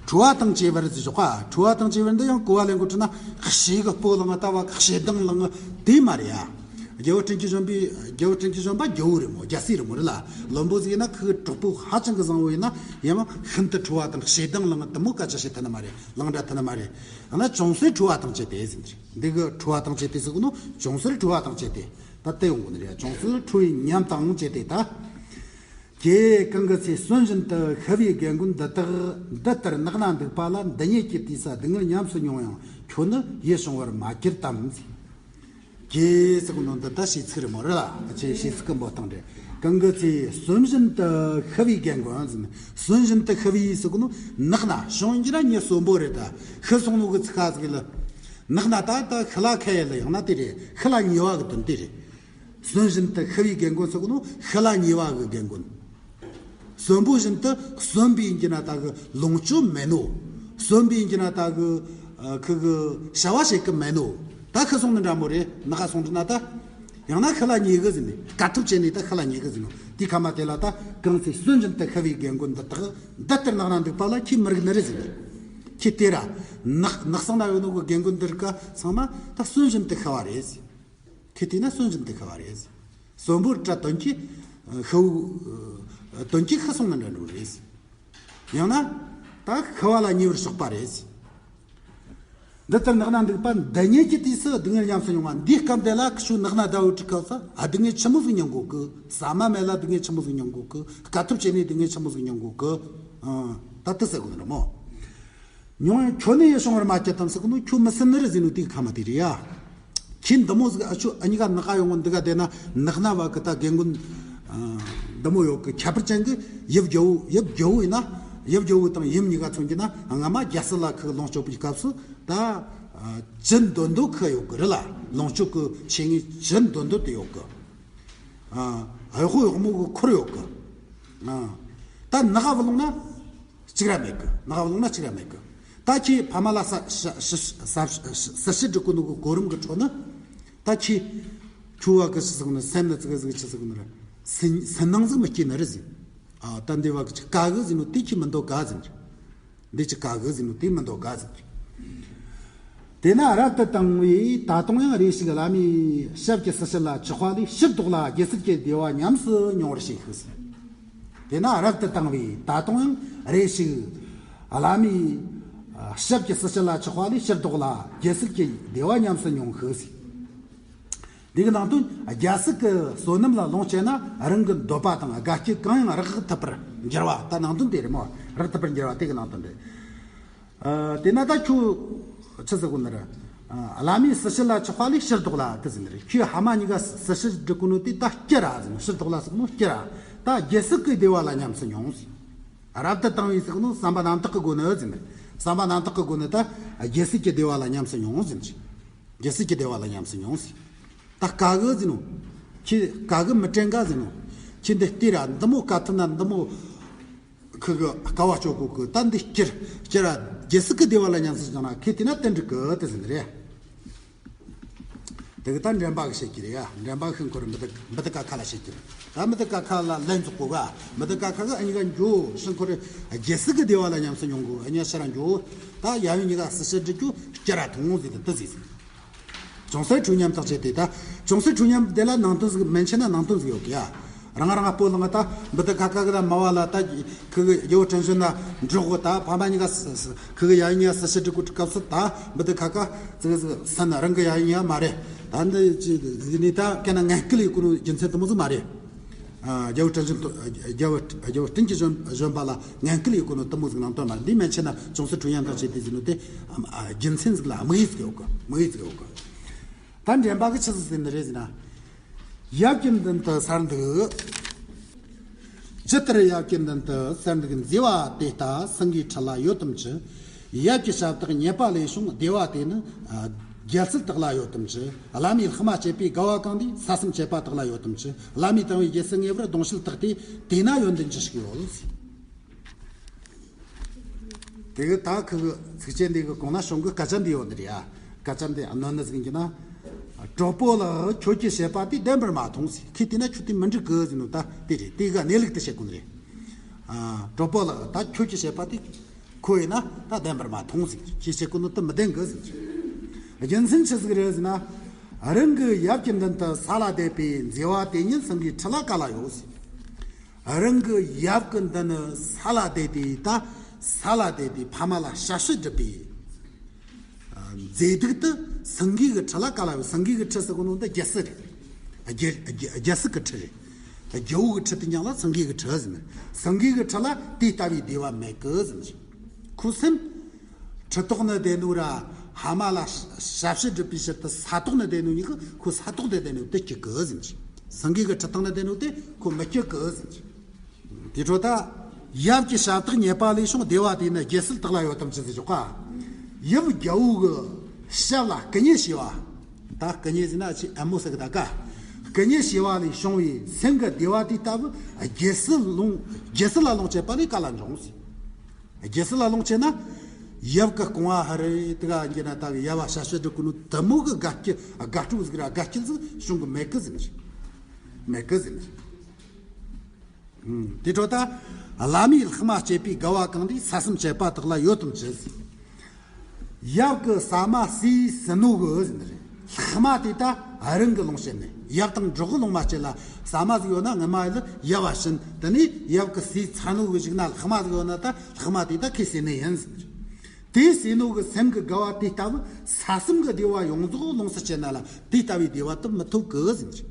ཁྲོ་བ་དང་བཅས་པར་ཟེར་ཞོག་ག། ཁྲོ་བ་དང་བཅས་པར་འདི་ཡང་གོ་བ་ལེན་གོ་དྲི་ན་ཞེ་གི་སྤོ་ལངས་ལྟ་བ་གི་ཞེ་སྡང་ལངས་དེ་མ་རེད་ཡ། རྒྱལ་པོ་སྤྲིན་གྱི་བཞོན་པའི། རྒྱལ་པོ་སྤྲིན་གྱི་བཞོན་པ་རྒྱལ་པོ་རེད་མོ། རྒྱལ་སྲས་རེད་མོ། རེད་ལ། བློན་པོ་ཟིག་ཡིན་ན་ཁོ་གི་གྲོགས་པོ་ཧ་ཅང་གི་བཟང་བོ་ཡིན་ན་ཡང་ན་ཤིན་ཏུ་ཁྲོ་བ་དང་ཞེ་སྡང་ལངས་དེ་མོ་སྐད་ཆ་བཤད་ཐུབ་ནི་མ་རེད། ལངས་འདྲ་ཐུབ་ནི་མ་རེད། ཡང་ན་ཅུང་ཟད་ཁྲོ་བ་དང་བཅས་ཏེ་ཟེར་ནི་རེད། འདི་གི་ཁྲོ་བ་དང་བཅས་ཏེ་ཟེར་གོ་ནོ་ཅུང་ཟད་ཁྲོ་བ་དང་བཅས་ཏེ། ད་དེ་ཡོང་གོ་ནི་རེད། ཅུང་ཟད་ཁྲོ་བའི་ཉམས་དང་བཅས་ཏེ་ད། ཀྱེ་གང་གི་ཚེ་གསོན་བཞིན་དུ་ཤི་བའི་རྒན་རྒོན་འདི་དག་འདི་ལྟར་ནགས་ན་འདུག་པ་ལ། འདི་སྙེད་ཀྱི་དུས་སུ་སྡུག་བསྔལ་ཉམས་སུ་མྱོང་ཡང་ཁྱོད་ནི་ཡིད་བྱུང་བར་མ་གྱུར་ཏམ། ཀྱེ་ཟེར་གོ་ནོ་འདི་ད་ཞེ་ཚིག་རེད་མོ། རེད་ལ། ཅེས་ཞེ་ཚིག་གི་འབོད་སྟངས་རེད། གང་གི་ཚེ་གསོན་བཞིན་དུ་ཤི་བའི་རྒན་རྒོན་ཟེར་ནས། གསོན་བཞིན་དུ་ཤི་བའི་ཟེར་གོ་ནོ་ནགས་ན་བྱུང་གི་ར་མྱི་གསོན་པོ་རེད། ད་ཤི་སོང་ནོ་གི་ཚིག་ཁ་ཟིག་ལ། ནགས་ན་ད་ད་ཤི་ལ་ཁ་ཡ་ལ་ཡང་ན་དེ་རེད། ཤི་ལ་ཉེ་བ་གི་དོན་དེ་རེད། གསོན་བཞིན་དུ་ཤི་བའི་རྒན་རྒོན་ཟེར་གོ་ནོ་ཤི་ལ་ཉེ་བ་གི་རྒན་རྒོན། གསོན་པོ་བཞིན་དུ་གསོན་པའི་ཡིན་གྱི་ན་ད་གི་ལོངས་སྤྱོད་མེད་ནོ། གསོན་པའི་ཡིན་གྱི་ན་ད་གི་ཨ་ཁི་གི་བྱ་བ་བྱེད་གི་མེད་ནོ། ད་ཤི་སོང་ནི་འདྲ་མོ་རེད། ནག་ག་སོང་འདྲི་ན་ད། ཡང་ན་ཤི་ལ་ཉེ་གི་ཟེར་ནས་དཀའ་ཐུབ་བྱས་ནས་ད་ཤི་ལ་ཉེ་གི་ཟེར་ནོ། དེའི་ཁ་མ་དེ་ལ་ད་གང་ཚེ་གསོན་བཞིན་དུ་ཤི་བའི་རྒན་རྒོན་འདི་དག་འདི་ལྟར་ནགས་ན་འདུག་པ་ལ་ཁྱེད་མི་རིག་ནི་རེད་ཟེར་ནས། ཁྱེད་དེ་ར་ནགས་ནགས་གསེང་ན་ཡོད་ནོ་གི་རྒན་རྒོན་འདི་རིགས་ཀ་ཚང་མ་ད་གསོན་བཞིན་དུ་ཤི་བ་རེད་ཟེར། ཁྱེད་དེ་ན་གསོན་བཞིན་དུ་ཤི་བ་རེད། གསོན་པོར་བཀྲ་དོན་གྱིས་ཤི་བོ། དོན་གྱིས་ཤི་སོང་ན་འདྲ་འགྲོ་རེད། ཡང་ན་ད་ཤི་བ་ལ་ཉེ་བར་ཕྱོགས་པ་རེད། འདི་ལྟར་ནགས་ན་འདུག་པ་འདི་སྙེད་ཀྱི་དུས་སུ་སྡུག་བསྔལ་ཉམས་སུ་མྱོང་བ། འདིའི་སྐབས་འདི་ལ་ཁྱོད་ནགས་ན་ཟླ་བོ་དྲུག་སྐབས་སུ་ཨ་སྡུག་བསྔལ་ཆི་མོ་ཟིག་མྱོང་གོ་གི། ཟ་མ་མེད་ལ་སྡུག་བསྔལ་ཆི་མོ་ཟིག་མྱོང་གོ་གི། དཀའ་ཐུབ་བྱས་ནས་སྡུག་བསྔལ་ཆི་མོ་ཟིག་མྱོང་གོ་གི། ཨང་། ད་དེ་ཟེར་གོ་ནི་རེད་མོ། མྱོང་ཡང་ཁྱོད་ནི་ཡེ་བྱུང་བར་མ་སྐྱེ་དམ་ཟེར་གི་ནོ། ཁྱོད་མི་སྲིད་ནི་རེད་ཟེར་ནོ་དེ་གི་ཁ་མ་དེ་རེད་ཡ། ཁྱེད་འདི་མོ་ཟིག་ཨ་ཆོ་ཨ་ཉི་ག་ནག་ག་ཡོང་གི་འདི་ག་བསྡད་ན་ནག་ན་བ་གི་ད་རྒན་རྒོན་འདི་མོ་ཡོད་གི། ཁྱད་པར་ཅན་གི་ཡབ་རྒྱལ་བོ་ཡབ་རྒྱལ་བོ་ཡིན་ན་ཡབ་རྒྱལ་བོ་དང་ཡུམ་གཉིས་ཀ་མཚོན་གྱི་ན་སྔ་མ་རྒྱལ་སྲིད་ལ་ཁི་ལོངས་སྤྱོད་པའི་སྐབས་སུ་ད་ཅི་འདོད་འདོད་ཁི་ཡོད་གི་རེད་ལ། ལོངས་སྤྱོད་གི་ཆེད་ངས་ཅི་འདོད་འདོད་དེ་ཡོད་གི། ཨ་གཡོག་གཡོག་མོ་གི་འཁོར་ཡོད་གི། ཨ་ད་ནག་ག་བུ་ལོང་ན། གཅིག་ར་མེད་གི། ནག་བུ་ལོང་ན་གཅིག་ར་མེད་གི། ད་ཁྱེད་ཕ་མ་ལ་ས་ས་ས་ས་ས་ཞི་འགྲིག་གོ་ནོ་གི་གོ་རིམ་གི་ཁྲོད་ནི། ད་ཁྱེད་ཁྱོ་བ་གི་ཆི་ཟིག་ནི་སེམས་ནི་ཙི་གི་ཟིག་ཆི་ཟིག་ནི་ར། སེམས་སེམས་ནང་ཟིག་མི་སྐྱེ་ནི་རེད་ཟིན། ཨ་ད་འདི་བ་གི་ཆི་ག་གི་ཟིན་ནོ་དེ་ཁྱེད་མི་འདོད་ག་ཟིན། འདི་ཅི་ག་གི་ཟིན་ནོ་དེ་མི་འདོད་ག་ཟིན། དེ་ན་རབ་ཏུ་དང་བས་ད་དུང་ཡང་རེ་ཞིག་བླ་མའི་ཞབས་ཀྱི་སྲི་ཞུ་ལ་ཆགས་པ་ལས་ཕྱིར་ལྡོག་ལ་རྒྱལ་སྲིད་ཀྱི་བདེ་བ་ཉམས་སུ་མྱོང་བར་བྱེད་ཤིག་ཟེར། དེ་ན་རབ་ཏུ་དང་བས་ད་དུང་ཡང་རེ་ཞིག་བླ་མའི་ཞབས་ཀྱི་སྲི་ཞུ་ལ་ཆགས་པ་ལས་ཕྱིར་ལྡོག་ལ་རྒྱལ་སྲིད་ཀྱི་བདེ་བ་ཉམས་སུ་མྱོང་ཤིག་ཟེར། འདི་གི་ནང་དོན་རྒྱལ་སྲིད་ཀྱི་བསོད་ནམས་ལ་ལོངས་སྤྱད་ན་རང་གི་འདོད་པ་དང་དགའ་སྐྱིད་གང་ཡང་རག་ཐུབ་པར་འགྱུར་བ། ད་ནང་དོན་དེ་རེད་མོ། རག་ཐུབ་པར་འགྱུར་བ་དེ་གི་ནང་དོན་རེད། ཨ་དེ་ན་ད་ཁྱོད་ཆི་ཟེར་གོ་ནི་རེད། ཨ་བླ་མའི་སྲི་ཞུ་ལ་ཆགས་པ་ལས་ཕྱིར་ལྡོག་ལ་དེ་ཟེར་ནི་རེད། ཁྱོད་ཕ་མ་གཉིས་ཀ་སྲི་ཞུ་སྒྲུབ་གོ་ནོ་དེ་ད་སྐྱུར་ར་ཟེར་ནོ། ཕྱིར་ལྡོག་ལ་ཟེར་གོ་ནོ་སྐྱུར་ར། ད་རྒྱལ་སྲིད་ཀྱི་བདེ་བ་ལ་ཉམས་སུ་མྱོང་ཟེར། རབ་ཏུ་དང་བས་ཟེར་གོ་ནོ་བསམ་པ་རྣམ་དག་གི་སྒོ་ནས་ཟེར་ནི་རེད། བསམ་པ་རྣམ་དག་གི་སྒོ་ནས་ད་རྒྱལ་སྲིད་ཀྱི་བདེ་བ་ལ་ཉམས་སུ་མྱོང་ཟེར་ནི་རེད། རྒྱལ་སྲིད་ཀྱི་བདེ་བ་ལ་ཉམས་སུ་མྱོང་ཟེར། ད་དཀའ་གི་ཟེར་ནོ། ཁྱེད་དཀའ་གི་མི་དྲན་ག་ཟེར་ནོ། ཁྱེད་འདི་ལྟོས་ར། འདི་མོ་དཀའ་ཐུབ་ན་འདི་མོ་ཁི་གི་དཀའ་བ་སྤྱོད་གོ་གི། ད་འདི་སྐྱུར་སྐྱུར་ར། རྒྱལ་སྲིད་ཀྱི་བདེ་བ་ལ་ཉམས་སུ་བྱུང་ན་ཁྱེད་དེ་ན་ཏན་འགྲིག་གི་དེ་ཟེར་ནི་རེད། དེ་གི་ད་འདྲེན་པ་གི་བཤད་ཀྱི་རེད་ཡ། འདྲེན་པ་ཤིང་འཁོར་མི་དུ་མི་དུ་ཀ་ཁ་ལ་བཤད་ཀྱི་རེད། ད་མི་དུ་ཀ་ཁ་ལ་ལན་རྫོགས་གོ་ག། མི་དུ་ཀ་ཁ་གི་ཨ་ཉི་ག་འགྱོ། ཤིང་འཁོར་རྒྱལ་སྲིད་ཀྱི་བདེ་བ་ལ་ཉམས་སུ་མྱོང་གོ། ཨ་ཉི་ཤ་ར་འགྱོ། ད་ཡ་ཡུ་ཉི་ག་སྲི་ཞུ་སྒྲིག་རྒྱུ་སྐྱུར་ར་ཐོང་ཟིག་དེ་དུ་ཟིག་ཟིག། ཅུང་ཟད་འཁྲུལ་ཉམས་ཐག་བཅད་དེ། ད་ཅུང་ཟད་འཁྲུལ་ཉམས་དེ་ལ་ནང་དོན་ཟིག་མན་ཆད་ན་ནང་དོན་ཟིག་ཡོད་གི་ཡ། རང་རང་སྤོ་ལངས་ད་འབུ་དུ་ཁ་ཁ་གི་ད་མ་བ་ལ་ད་ཁི་གི་ཡོ་དྲན་བཞིན་ན་འགྲོ་གོ། ད་ཕ་མ་གཉིས་ཀ་ཁི་གི་ཡ་ཡིན་ཡ་སྲི་ཞུ་སྒྲིག་གོ་སྐབས་སུ་ད་འབུ་དུ་ཁ་ཁ་ཙི་གི་ཟིག་སན་ན་རང་གི་ཡ་ཡིན་ཡ་མ་རེད། ད་འདི་ཅི་ནི་ད་ཀ་ན་ངན་སྐུལ་ཡི་གོ་ནོ་རྒྱུ་མཚན་དུ་མོ་ཟིག་མ་རེད། རྒྱལ་བོ་དྲིན་ཅན་དུ་རྒྱལ་བོ་རྒྱལ་བོ་དྲིན་གྱིས་བཞོན་བཞོན་པ་ལ་ངན་སྐུལ་ཡི་གོ་ནོ་དུ་མོ་ཟིག་ནང་དོན་མ་རེད། འདི་མན་ཆད་ན་ཅུང་ཟད་འཁྲུལ་ཉམས་ཐག་བཅད་དེ་ཟིན་ནོ་དེ་རྒྱུ་མཚན་ཟིག་ལ་དམིགས་ཡུལ་ཟིག་ཡོད་གི། དམིགས་ཡུལ་ཟིག་ཡོད་གི། ད་འདྲེན་པ་གི་ཆི་ཟིག་ཟེར་ནི་རེད་ཟེར་ན། ཡབ་ཀྱི་མདུན་དུ་གསར་འདུག། ཇི་ལྟར་ཡབ་ཀྱི་མདུན་དུ་གསར་འདུག་མཛེས་པ་དེ་ལྟ་སེང་གེའི་ཁྲི་ལ་ཡོད་དམ་ཅི། ཡབ་ཀྱི་ཞབས་སྟེགས་རྙེད་པ་ལས་བྱུང་བདེ་བ་དེ་ནི་རྒྱལ་སྲིད་དག་ལ་ཡོད་དམ་ཅི། བླ་མའི་ལྷག་མ་བཅད་པའི་དགའ་བ་གང་དེ་ས་གསུམ་བཅད་པ་དག་ལ་ཡོད་དམ་ཅི། བླ་མའི་དང་བའི་རྒྱལ་སྲིད་ངེས་པར་གདུང་ཤུལ་དག་སྟེ་དེས་ན་ཡོན་ཏན་ཅི་ཞིག་ཡོད། དེ་གི་ད་ཁི་གི་ཚིགས་བཅད་འདི་གི་གོང་ན་གཞུང་གི་སྐད་ཆ་འདི་ཡོད་ནི་རེད་ཡ། སྐད་ཆ་འདི་གནོན་ནི་ཟིག་གི་ན། གྲོགས་པོ་ལགས་ཁྱོད་ཀྱི་བཤད་པ་དེ་བདེན་པར་མ་མཐོང་ཟེར། ཁྱེད་དེ་ན་ཁྱོད་དེ་མི་འགྲིག་གི་ཟེར་ནོ། ད་དེ་རེད། དེ་ག་གནས་ལུགས་དེ་བཤད་གོ་ནི་རེད། ཨ་གྲོགས་པོ་ལགས་ད་ཁྱོད་ཀྱི་བཤད་པ་དེ་ཁོ་ཡིན་ན་ད་བདེན་པར་མ་མཐོང་ཟེར། ཁྱེད་བཤད་གོ་ནོ་དེ་མི་བདེན་གི་ཟེར། རྒྱུ་མཚན་ཆི་ཟིག་རེད་ཟེར་ན། རང་གི་ཡབ་ཀྱི་མདུན་དུ་ས་ལ་བསྡད་པའི་མཛེས་པ་དེ་ཉིད་སེང་གེའི་ཁྲི་ལ་ག་ལ་ཡོད་ཟེར། རང་གི་ཡབ་ཀྱི་མདུན་ནི་ས་ལ་བསྡད་དེ་ད་ས་ལ་བསྡད་དེ་ཕ་མ་ལ་ཞབས་ཕྱི་སྒྲུབ་པའི་མཛེས་སྡུག་དེ་སེང་གེ་གི་ཁྲི་ལ་ག་ལ་ཡོད། སེང་གེ་གི་ཁྲི་ཟེར་གོ་ནོ་འདི་རྒྱལ་སྲིད་རེད། རྒྱལ་རྒྱལ་རྒྱལ་སྲིད་ཀྱི་ཁྲི་རེད། རྒྱལ་པོ་གི་ཁྲི་དེ་ཉག་ལ་སེང་གེ་གི་ཁྲི་ཟེར་ནི། སེང་གེ་གི་ཁྲི་ལ་དེ་ལྟ་བུའི་བདེ་བ་མེད་གི་ཟེར་ནི། ཁོ་སེམས་ཁྲི་ཐོག་ནས་བསྡད་ནོ་ར་ཕ་མ་ལ་ཞབས་ཕྱི་སྒྲུབ་པའི་ཕྱིར་དུ་ས་ཐོག་ནས་བསྡད་ནོ་གཉིས་ཀ་ཁོ་ས་ཐོག་ནས་བསྡད་ནོ་དེ་སྐྱིད་གི་ཟེར་ནི། སེང་གེ་གི་ཁྲི་ཐོག་ནས་བསྡད་ནོ་དེ་ཁོ་མི་སྐྱིད་གི་ཟེར་ནི། དེ་འཕྲོ་ད་ཡབ་ཀྱི་ཞབས་སྟེགས་རྙེད་པ་ལས་བྱུང་བདེ་བ་དེ་ནི་རྒྱལ་སྲིད་དག་ལ་ཡོད་དམ་ཅི་ཟེར་ཆོག་ག། ཡབ་རྒྱལ་པོ་གི་ཞབས་ལ་སྐུ་ཉིད་བྱས་པ། ད་སྐུ་ཉིད་ཟེར་ན་ཅི་ཨ་མོ་ཟེར་གི་ད་ཀ། སྐུ་ཉིད་བྱས་པ་ལས་བྱུང་བའི་སེམས་ཀྱི་བདེ་བ་དེ་ལྟ་བུ་རྒྱལ་སྲིད་ལོངས་རྒྱལ་སྲིད་ལ་ལོངས་སྤྱད་པ་ལས་ག་ལ་འབྱུང་ཟེར། རྒྱལ་སྲིད་ལ་ལོངས་སྤྱད་ན་ཡབ་ཀྱི་སྐུ་ངོ་ཧ་རེ་དེ་ག་འགྱེལ་ན་ད་གི་ཡབ་བ་ཞབས་ཕྱི་སྒྲུབ་གི་ནོ་དེ་མོ་གི་དགའ་སྐྱིད་དགའ་སྤྲོ་ཟིག་ར་དགའ་སྐྱིད་ཟིག་བྱུང་གི་མེད་གི་ཟེར་ནི་རེད། མེད་གི་ཟེར་ནི་རེད། དེ་འཕྲོ་ད་བླ་མའི་ལྷག་མ་བཅད་པའི་དགའ་བ་གང་དེ་ས་གསུམ་བཅད་པ་དག་ལ་ཡོད་དམ་ཅི་ཟེར། ཡབ་ཀྱི་ཟ་མ་ཟོས་ཟིན་ནོ་གི་ཟེར་ནི་རེད། ལྷག་མ་དེ་ད་རང་གི་ལོངས་སྤྱད་ནས་ཡབ་དང་གྲོགས་གི་ལོངས་མ་སྤྱད་ལ། ཟ་མ་ཟིག་ཡོད་ན་ངི་མ་ཡི་ལ་ཡབ་བ་བྱིན། དེ་ནས་ཡབ་ཀྱི་ཟོས་ཚར་ནོ་གི་གཞུག་ན་ལྷག་མ་ཟིག་ཡོད་ན་ད་ལྷག་མ་དེ་ད་ཁོས་ཟོས་ནི་ཡིན་ཟེར་ནི་རེད། དེ་ཟོས་ནོ་གི་སེམས་ཀྱི་དགའ་བ་དེ་ལྟ་བུ་ས་གསུམ་གྱི་བདེ་བ་ཡོངས་རྫོགས་ལོངས་སུ་སྤྱད་ན་ལ་དེ་ལྟ་བུའི་བདེ་བ་དེ་མི་ཐོབ་གི་ཟེར་ནི་རེད།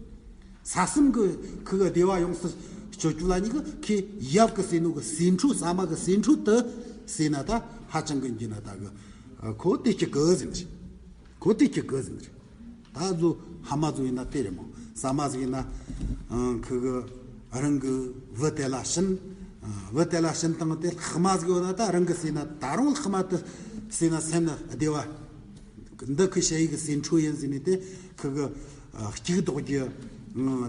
ས་གསུམ་གྱི་ཁུ་གི་བདེ་བ་ཡོངས་སུ་སྤྱོད་རྒྱུ་ལ་ཉིད་ཀྱི་ཁོས་ཡབ་ཀྱི་ཟོས་ནོ་གི་ཟོས་འཕྲོ་ཟ་མ་གི་ཟོས་འཕྲོ་དེ་ ཟེར་ན་ད་ཧ་ཅང་གི་འགྱུར་ན་ད་གི་ཁོ་དེ་སྐྱིད་གི་ཟིན་རེད། ཁོ་དེ་སྐྱིད་གི་ཟིན་རེད། ད་གཟོད་ཕ་མ་ཚོ་ཡིན་ན་དེ་རེད་མོ། ཟ་མ་ཟིག་ཡིན་ན་ཁི་གི་རང་གི་བུ་དེ་ལ་བྱིན། བུ་དེ་ལ་བྱིན་བཏང་དེ་ལྷག་མ་ཟིག་ཡོད་ན་ད་རང་གི་ཟེར་ན་ད་རུང་ལྷག་མ་དེ་ཟེར་ན་སེམས་ན་བདེ་བ། འདི་ཁོའི་ཞ་ཡི་གི་ཟིན་འཕྲོ་ཡིན་ཟེར་ནས་དེ་ཁི་གི་སྐྱིད་ལྡོག་རྒྱུ།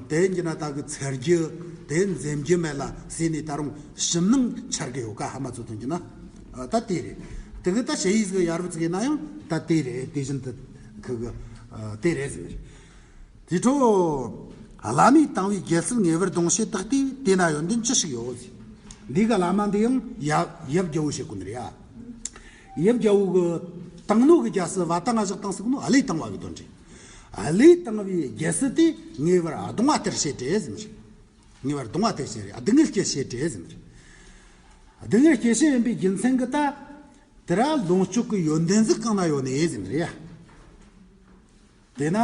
དེ་འགྱུར་ན་ད་གི་ཚར་རྒྱུ། དེ་འཛེམ་རྒྱུ་མེད་ལ་ཟེར་ནས་ད་རུང་ཞུམ་སྣང་འཆར་གི་ཡོད་ཀ། ཕ་མ་ཚོ་དང་འགྱུར་ན་ད་དེ་རེད། དེ་གི་ད་ཞ་ཡི་ཟིག་ཡར་བུ་ཟིག་ཡིན་ན་ཡང་ད་དེ་རེད། དེ་བཞིན་དུ་ཁི་གི་དེ་རེད་ཟེར། དེ་འཕྲོ། བླ་མས་བཏང་བའི་རྒྱལ་སྲིད་ངེས་པར་ལྡོག་བྱེད་རྟགས་ཏེ་དེ་ན་ཡོན་ཏན་ཅི་ཞིག་ཡོད། འདི་ག་བླ་མ་འདི་ཡང་ཡབ་ཡབ་རྒྱལ་པོ་བྱེད་དགོས་ནི་རེད་ཡ། ཡབ་རྒྱལ་པོ་གི་བཏང་ནོ་གི་རྒྱལ་སྲིད་བ་ཏང་ང་བཞག་བཏང་ཟིག་ནོ་ཨ་ལས་བཏང་བ་གི་དོན་རེད། ཨ་ལས་བཏང་བའི་རྒྱལ་སྲིད་དེ་ངེས་པར་གདུང་བ་དེར་བྱེད་དྲེ་ཟིན་རེད། ངེས་པར་གདུང་བ་དེར་བྱེད་རེད། སྡུག་བསྔལ་སྐྱེད་བྱེད་དྲེ་ཟིན་རེད། སྡུག་བསྔལ་སྐྱེད་བྱེད་ཡིན་པའི་རྒྱུ་མཚན་གི་ད། དེ་ར་ལོངས་སྤྱོད་ཀྱི་ཡོན་ཏན་ཟིག་གང་ན་ཡོད་ནི་ཟིན་རེད་ཡ། དེས་ན།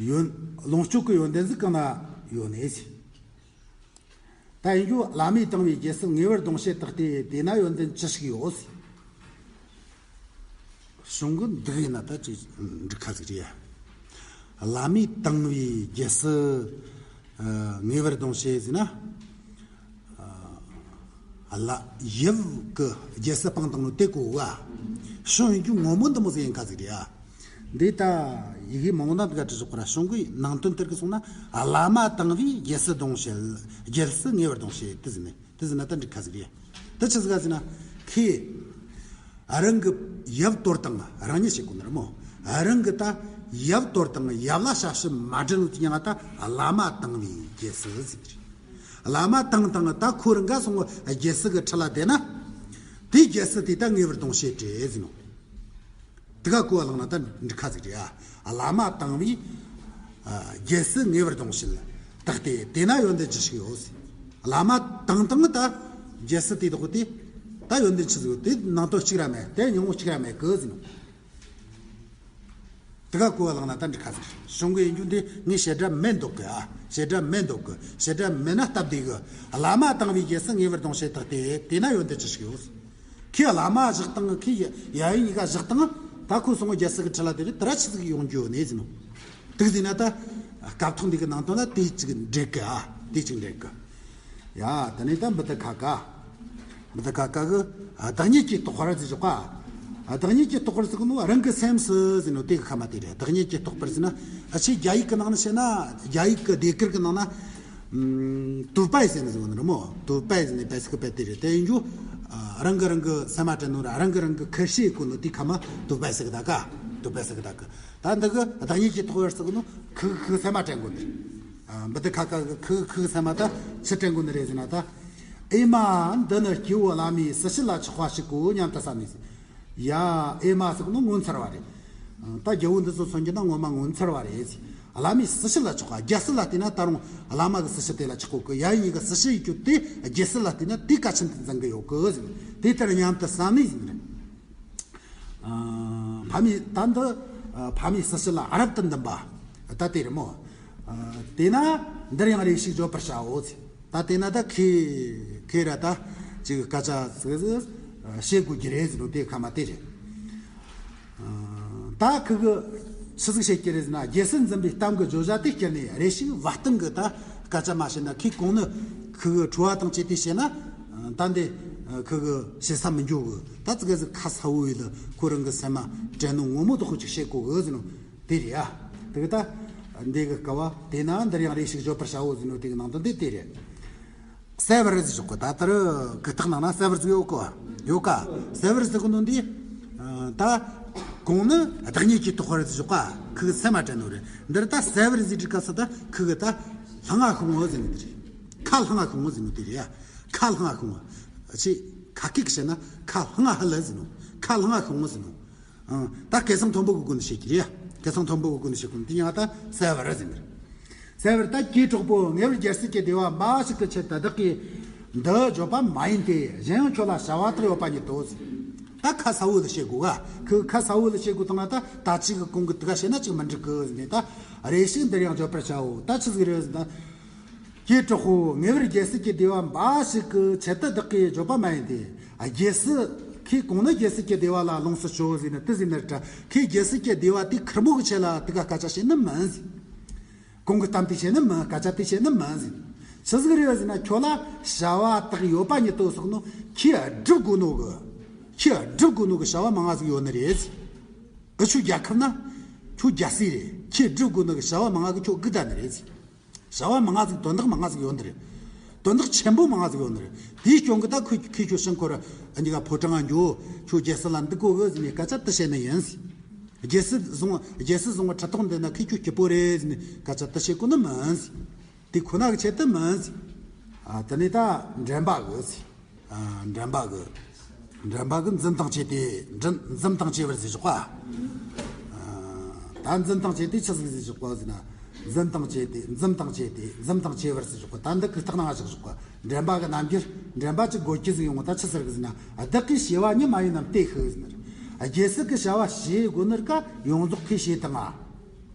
ཡོན། ལོངས་སྤྱོད་ཀྱི་ཡོན་ཏན་ཟིག་གང་ན་ཡོད་ནས་ཟེར། ད་ཡིན་རྒྱུ་བླ་མས་བཏང་བའི་རྒྱལ་སྲིད་ངེས་པར་ལྡོག་བྱེད་རྟགས་ཏེ་དེ་ན་ཡོན་ཏན་ཅི་ཞིག་ཡོད་ཟེར། གཞུང་གི་འདུག་ཡིན་ན་ད་ཅིག་འགྲིག་ཁ་ཟིག་རེད་ཡ། བླ་མས་བཏང་བའི་རྒྱལ་སྲིད་ངེས་པར་ལྡོག་བྱེད་ཟེར་ན། ལ། ཡབ་ཀྱི་རྒྱལ་སྲིད་སྤངས་བཏང་ནོ་དེ་གོ་བ། གཞུང་ཡིན་རྒྱུ་ངོ་མ་འདི་མོ་ཟིག་ཡིན་ཁ་ཟིག་རེད་ཡ། འདི་ད་ཡི་གེ་མང་ན་འདི་ག་བྲི་ཆོག་པ་ར། གཞུང་གི་ནང་དོན་དེར་གི་སོང་ན་བླ་མ་བཏང་བའི་རྒྱལ་སྲིད་ལྡོག་བྱེད། རྒྱལ་སྲིད་ངེས་པར་ལྡོག་བྱེད་དེ་ཟིན་ནས་དེ་ཟིན་ན་ད་འགྲིག་ཁ་ཟིག་རེད། དེ་ཆི་ཟིག་ག་ཟིན་ན་ཁི། རང་གི་ཡབ་དོར་བཏང་རང་ཉིད་བྱེད་དགོས་ནི་རེད་མོ། རང་གི་ད་ཡབ་དོར་བཏང་ཡབ་ལ་ཞབས་ཕྱི་མ་སྒྲུབ་ནོ་དེ་ཡང་ད་བླ་མ་བཏང་བའི་རྒྱལ་སྲིད་ཟིན་རེད། བླ་མ་བཏང་བཏང་ད་ཁོ་རང་ག་སོང་རྒྱལ་སྲིད་གི་ཁྲི་ལ་བསྡད་ན། དེའི་རྒྱལ་སྲིད་དེ་ད་ངེས་པར་ལྡོག་བྱེད་དྲེ་ཟིན་ནོ། དེ་ག་གོ་བ་བླངས་ན་ད་འགྲིག་ཁ་ཟིག་རེད་ཨ། བླ་མ་བཏང་བའི་རྒྱལ་སྲིད་ངེས་པར་ལྡོག་བྱེད་རྟགས་ཏེ་དེ་ན་ཡོན་ཏན་ཅི་ཞིག་ཡོད་ཟེར། བླ་མ་བཏང་བཏང་ད་རྒྱལ་སྲིད་དེ་དག་དེ་ད་ཡོན་ཏན་ཆི་ཟིག་ཡོད། དེ་ནང་དོན་གཅིག་ར་མེད། དེ་སྙིང་བོ་གཅིག་ར་མེད་གི་ཟིན་ནོ། དེ་ག་གོ་བ་བླངས་ན་ད་འགྲིག་ཁ་ཟེར། གཞུང་གི་ཡིན་རྒྱུ་འདི་ངས་བཤད་སྒྲ་མེད་འདུག་གི་ཨ། བཤད་སྒྲ་མེད་འདུག་གི། བཤད་སྒྲ་མེད་ན་སྟབས་བདེ་གི། བླ་མ་བཏང་བའི་རྒྱལ་སྲིད་ངེས་པར་ལྡོག་བྱེད་རྟགས་ཏེ་དེ་ན་ཡོན་ཏན་ཅི་ཞིག་ཡོད། ཁོས་བླ་མ་བཞག་བཏང་། ཁོས་ཡ་ཡི་གཉིས་ཀ་བཞག་བཏང་། ད་ཁོ་སོང་རྒྱལ་སྲིད་ཀྱི་ཁྲི་ལ་དེ་རེད། དེ་ར་ཆི་ཟིག་ཡོང་རྒྱུ་ཡོད་ནས་ཟིན་ནོ། དེ་ཟིན་ན་ད་སྐབས་ཐོག་འདི་གི་ནང་དོན་ལ་དེ་ཅིག་འགྲིག་གི་ཨ། དེ་ཅིག་འགྲིག་གི། ཡ། དེ་ནས་ད་འབུ་ཏི་ཁ་ཀ། འབུ་ཏི་ཁ་ཀ་གི་བདག་ཉིད་ཀྱི་རྟོགས་པར་ཟེར་ཞོག་ག། བདག་ཉིད་ཀྱི་རྟོགས་པར་ཟེར་གི་ནོ་རང་གི་སེམས་སུ་ཟེར་ནོ་དེ་གི་ཁ་མ་དེ་རེད། བདག་ཉིད་ཀྱི་རྟོགས་པར་ཟེར་ན་ཨ་ཆི་རྒྱ་ཡིག་གི་ནང་ན་བཤད་ན་རྒྱ་ཡིག་གི་ཟློས་གར་གི་ནང་ན། ཨུམ། 独白 ཟེར་ནི་ཟེར་གི་ནི་རེད་མོ། 独白 ཟེར་ནི་པད་སི་ཀི་པད་དེ་རེད། དེ་ཡིན་རྒྱུ་རང་གི་རང་གི་སེམས་མ་དྲན་ནོ་ར་རང་གི་རང་གི་ཁུར་ཤེས་གོ་ནོ་དེ་ཁ་མ་独白 ཟེར་གི་ད་ག། 独白 ཟེར་གི་ད་ག། ད་འདི་གི་བདག་ཉིད་ཀྱི་རྟོགས་པར་ཟེར་གི་ནོ་ཁི་ཁི་སེམས་མ་དྲན་གོ་ནི་རེད། ཨ། འབུ་ཏི་ཁ་ཀ་གི་ཁི་ཁི་སེམས་མ་ད་ཆི་དྲན་གོ་ནི་རེད་ཟེར་ན་ད། ཨེ་མ། འདི་ནི་སྐྱེ་བོ་བླ་མའི་སྲི་ཞུ་ལ་ཆགས་པ་ཞིག་གོ་སྙམ་དུ་བསམ་ནས། ཡ། ཨེ་མ་ཟེར་གི་ནོ་ངོ་མཚར་བ་རེད། ད་རྒྱལ་པོ་འདི་ཚོ་མཚོན་རྒྱུ་ན་ངོ་མ་ངོ་མཚར་བ་རེད། བླ་མའི་སྲི་ཞུ་ལ་ཆགས་པ། རྒྱལ་སྲིད་ལ་བལྟས་ན་ད་རུང་བླ་མ་གི་སྲི་ཞུ་དེ་ལ་ཆགས་གོ་གི། ཡ་ཡི་གཉིས་ཀ་སྲི་ཞུ་ཡི་རྒྱུ་དེ་རྒྱལ་སྲིད་ལ་བལྟས་ན་དེ་གལ་ཆེན་དུ་འཛིན་གི་ཡོད་གི་ཟེར། དེ་ལྟར་སྙམ་དུ་བསམ་ནས་ཟེར་ནི་རེད། ཨ། ཕ་མའི་ད་འདི་ཨ་ཕ་མའི་སྲི་ཞུ་ལ་རབ་ཏུ་འདུན་པ། ད་དེ་རེད་མོ། ཨ། དེས་ན་འདིར་ཡང་རེ་ཞིག་བརྗོད་པར་བྱའོ་ཟེར། ད་དེས་ན་ད་ཁོས་ཁོས་ར་ད་ཅིག་སྐད་ཆ་ཟིག་ཟིག་བཤད་དགོས་ཀྱི་རེད་ཟེར་ནོ་དེ་ཁ་མ་དེ་རེད། ཨ། ད་ཁོ་གིས་ཆི་ཟིག་བཤད་ཀྱི་རེད་ཟེར་ན། རྒྱལ་སྲིད་འཛིན་པའི་གཏམ་གྱི་བརྗོད་བྱ་དེ་བསྐྱུར་ནས་རེ་ཞིག་བ་དང་གི་ད་སྐད་ཆ་མ་བཤད་ན། ཁོས་གོང་ནི་ཁོ་གི་ཁྲོ་བ་དང་བཅས་ཏེ་བཤད་ན། ད་འདི་ཁོ་གི་བཤད་ས་མི་འགྱོ་གི། ད་ཙི་གེ་ཟིག་ཁ་གསལ་བོ་ཡིན་ལ་ཁོ་རང་གི་སེམས་མ་དྲན་ནོ་ངོ་མ་དེ་ཁོ་ཅིག་བཤད་གོ་གི་ཟེར་ནོ་དེ་རེད་ཡ། དེ་གི་ད་འདི་གི་སྐབས་བ་དེས་ན་འདིར་ཡང་རེ་ཞིག་བརྗོད་པར་བྱའོ་ཟེར་ནོ་དེ་གི་ནང་དོན་དེ་དེ་རེད། གསལ་བར་ཟེར་ཞོག་གི། ད་ལྟར་གི་རྟགས་ནང་ན་གསལ་བར་ཟེར་ཡོད་གི། ཡོད་ག། གསལ་བར་ཟེར་གི་ནོ་འདི། ད་གོང་ནི་བདག་ཉིད་ཀྱི་རྟོགས་པར་ཟེར་ཞོག་ག། ཁོ་གི་སེམས་མ་དྲན་ནོ་རེད། འདིར་ད་གསལ་བར་ཟེར་དུས་སྐབས་སུ་ད་ཁོ་གི་ད་ལྷང་ང་ཤོང་ངོ་ཟེར་ནི་འདི་རེད། ཁ་ལྷང་ང་ཤོང་ངོ་ཟེར་ནི་འདི་རེད་ཡ། ཁ་ལྷང་ང་ཤོང་ངོ་། ཅི། ཁ་སྐད་ཀྱིས་བཤད་ན་ཁ་ལྷང་ང་ཧ་ལ་ཟེར་ནོ། ཁ་ལྷང་ང་ཤོང་ངོ་ཟེར་ནོ། ཨང་། ད་སྐད་གསང་མཐོན་པོ་གི་སྒོ་ནས་བཤད་ཀྱི་རེད་ཡ། སྐད་གསང་མཐོན་པོ་གི་སྒོ་ནས་བཤད་གོ་ནི་དེ་ཡང་ད་གསལ་བར་ཟེར་ནི་རེད། གསལ་བར། ད་ཀྱེ་གྲོགས་པོ། ངེས་པར་རྒྱལ་སྲིད་ཀྱི་བདེ་བ་འབའ་ཞིག་ཏུ་ཆེད་དུ་བདག་གིས་འདི་བརྗོད་པ་མ་ཡིན་ཏེ། གཞན་ཡང་ཁྱོད་ལ་བྱ་བ་ལྟར་ཡོད་པ་ཉིད་དོ། ད་ཁ་གསལ་བོ་ལ་བཤད་དགོས་ག། ཁོས་ཁ་གསལ་བོ་ལ་བཤད་དགོས་དང་ན། ད་ད་ཅིག་གི་གོང་གི་དེ་ག་བཤད་ན་ཅིག་མི་འགྲིག་གི་ཟེར་ནས། ད་རེ་ཞིག་འདིར་ཡང་བརྗོད་པར་བྱའོ། ད་ཆི་ཟིག་རེད་ཟེར་ན། ཀྱེ་དྲག་པོ། ངེས་པར་རྒྱལ་སྲིད་ཀྱི་སྡེ་བ་འབའ་ཞིག་གི་ཆེད་དུ་བདག་གིས་བརྗོད་པ་མ་ཡིན་ཏེ། རྒྱལ་སྲིད། ཁོས་གང་ན་རྒྱལ་སྲིད་ཀྱི་སྡེ་བ་ལ་ལོངས་སུ་སྤྱོད་ཟེར་ན་དེ་ཟེར་ན་ར། ཁོས་རྒྱལ་སྲིད་ཀྱི་སྡེ་བ་དེ་ཁེར་མོ་གི་ཆེད་ལ་དེ་ག་སྐད་ཆ་བཤད་ནི་མིན་ཟེར། གང་གི་གཏམ་དེ་བཤད་ནི་མིན། སྐད་ཆ་དེ་བཤད་ནི་མིན་ཟེར། ཆི་ཟིག་རེད་ཟེར་ན། ཁྱོད་ལ་བྱ་བ་དག་ཡོད་པ་ཉིད་དུ་སོགས་ནོ། ཁོས་སྒྲུབ་དགོས་ནོ་གི། ཁོས་སྒྲུབ་དགོས་ནོ་གི་བྱ་བ་མང་ང་ཟིག་ཡོད་ནི་རེད་ཟེར། འུ་ཆོའི་རྒྱལ་ཁབ་ན་ཁྱོད་རྒྱལ་སྲས་རེད། ཁོས་སྒྲུབ་དགོས་ནོ་གི་བྱ་བ་མང་ང་གི་ཁྱོད་སྒུག་བསྡད་ནི་རེད་ཟེར། བྱ་བ་མང་ང་ཟིག། དོན་དག་མང་ང་ཟིག་ཡོད་ནི་རེད། དོན་དག་ཆེན་པོ་མང་ང་ཟིག་ཡོད་ནི་རེད། དེའི་རྐྱེན་གིས་ད་ཁོས། ཁོས་ཁྱོད་ཕྱིར་འཁོར། ཨ་ནི་ག་ཕོ་བྲང་ང་འགྱོ། ཁྱོད་རྒྱལ་སྲིད་ལ་འདུག་དགོས་གི་ཟེར་ནས་སྐད་ཆ་དེ་བཤད་ནི་ཡིན་ཟེར། རྒྱལ་སྲིད་བཟུང་། རྒྱལ་སྲིད་བཟུང་བའི་ཁྲི་ཐོག་འདི་ན་ཁོས་ཁྱོད་སྐྱིད་པོ་རེད་ཟེར་ནས་སྐད་ཆ་དེ་བཤད་དགོས་ནི་མིན་ཟེར། དེ་ཁོ་ན་གི་ཆེད་དུ་མིན་ཟེར། ཨ། དེ་ནས་ད་འདྲེན་པ་གི་ཟེར། ཨ། འདྲེན་པ་གི། འདྲེན་པ་གི་འཛིན་དང་བཅས་ཏེ། འཛིན། འཛིན་དང་བཅས་པར་ཟེར་བཞག་པ། ཨ། ད་འཛིན་དང་བཅས་ཏེ་ཆི་ཟིག་ཟེར་བཞག་པ་ཟེར་ན། འཛིན་དང་བཅས་ཏེ། འཛིན་དང་བཅས་ཏེ། འཛིན་དང་བཅས་པར་ཟེར་བཞག་པ། ད་འདི་གི་རྟགས་ནང་བཞག་བཞག་པ། འདྲེན་པ་གི་རྣམ་འགྱུར། འདྲེན་པ་ཅིག་དགོས་རྒྱུ་ཟིག་ཡོང་བ་ད་ཆི་ཟེར་གི་ཟེར་ན། བདག་གིས་བྱས་པ་ཉིད་མ་ཡིན་རྣམས་དེ་ཤེས་ཟེར་ནི་རེད། རྒྱལ་སྲིད་གི་བྱ་བ་བྱེད་དགོས་ནི་རིགས་ཡོངས་རྫོགས་ཁོས་བྱས་བཏང་ང་།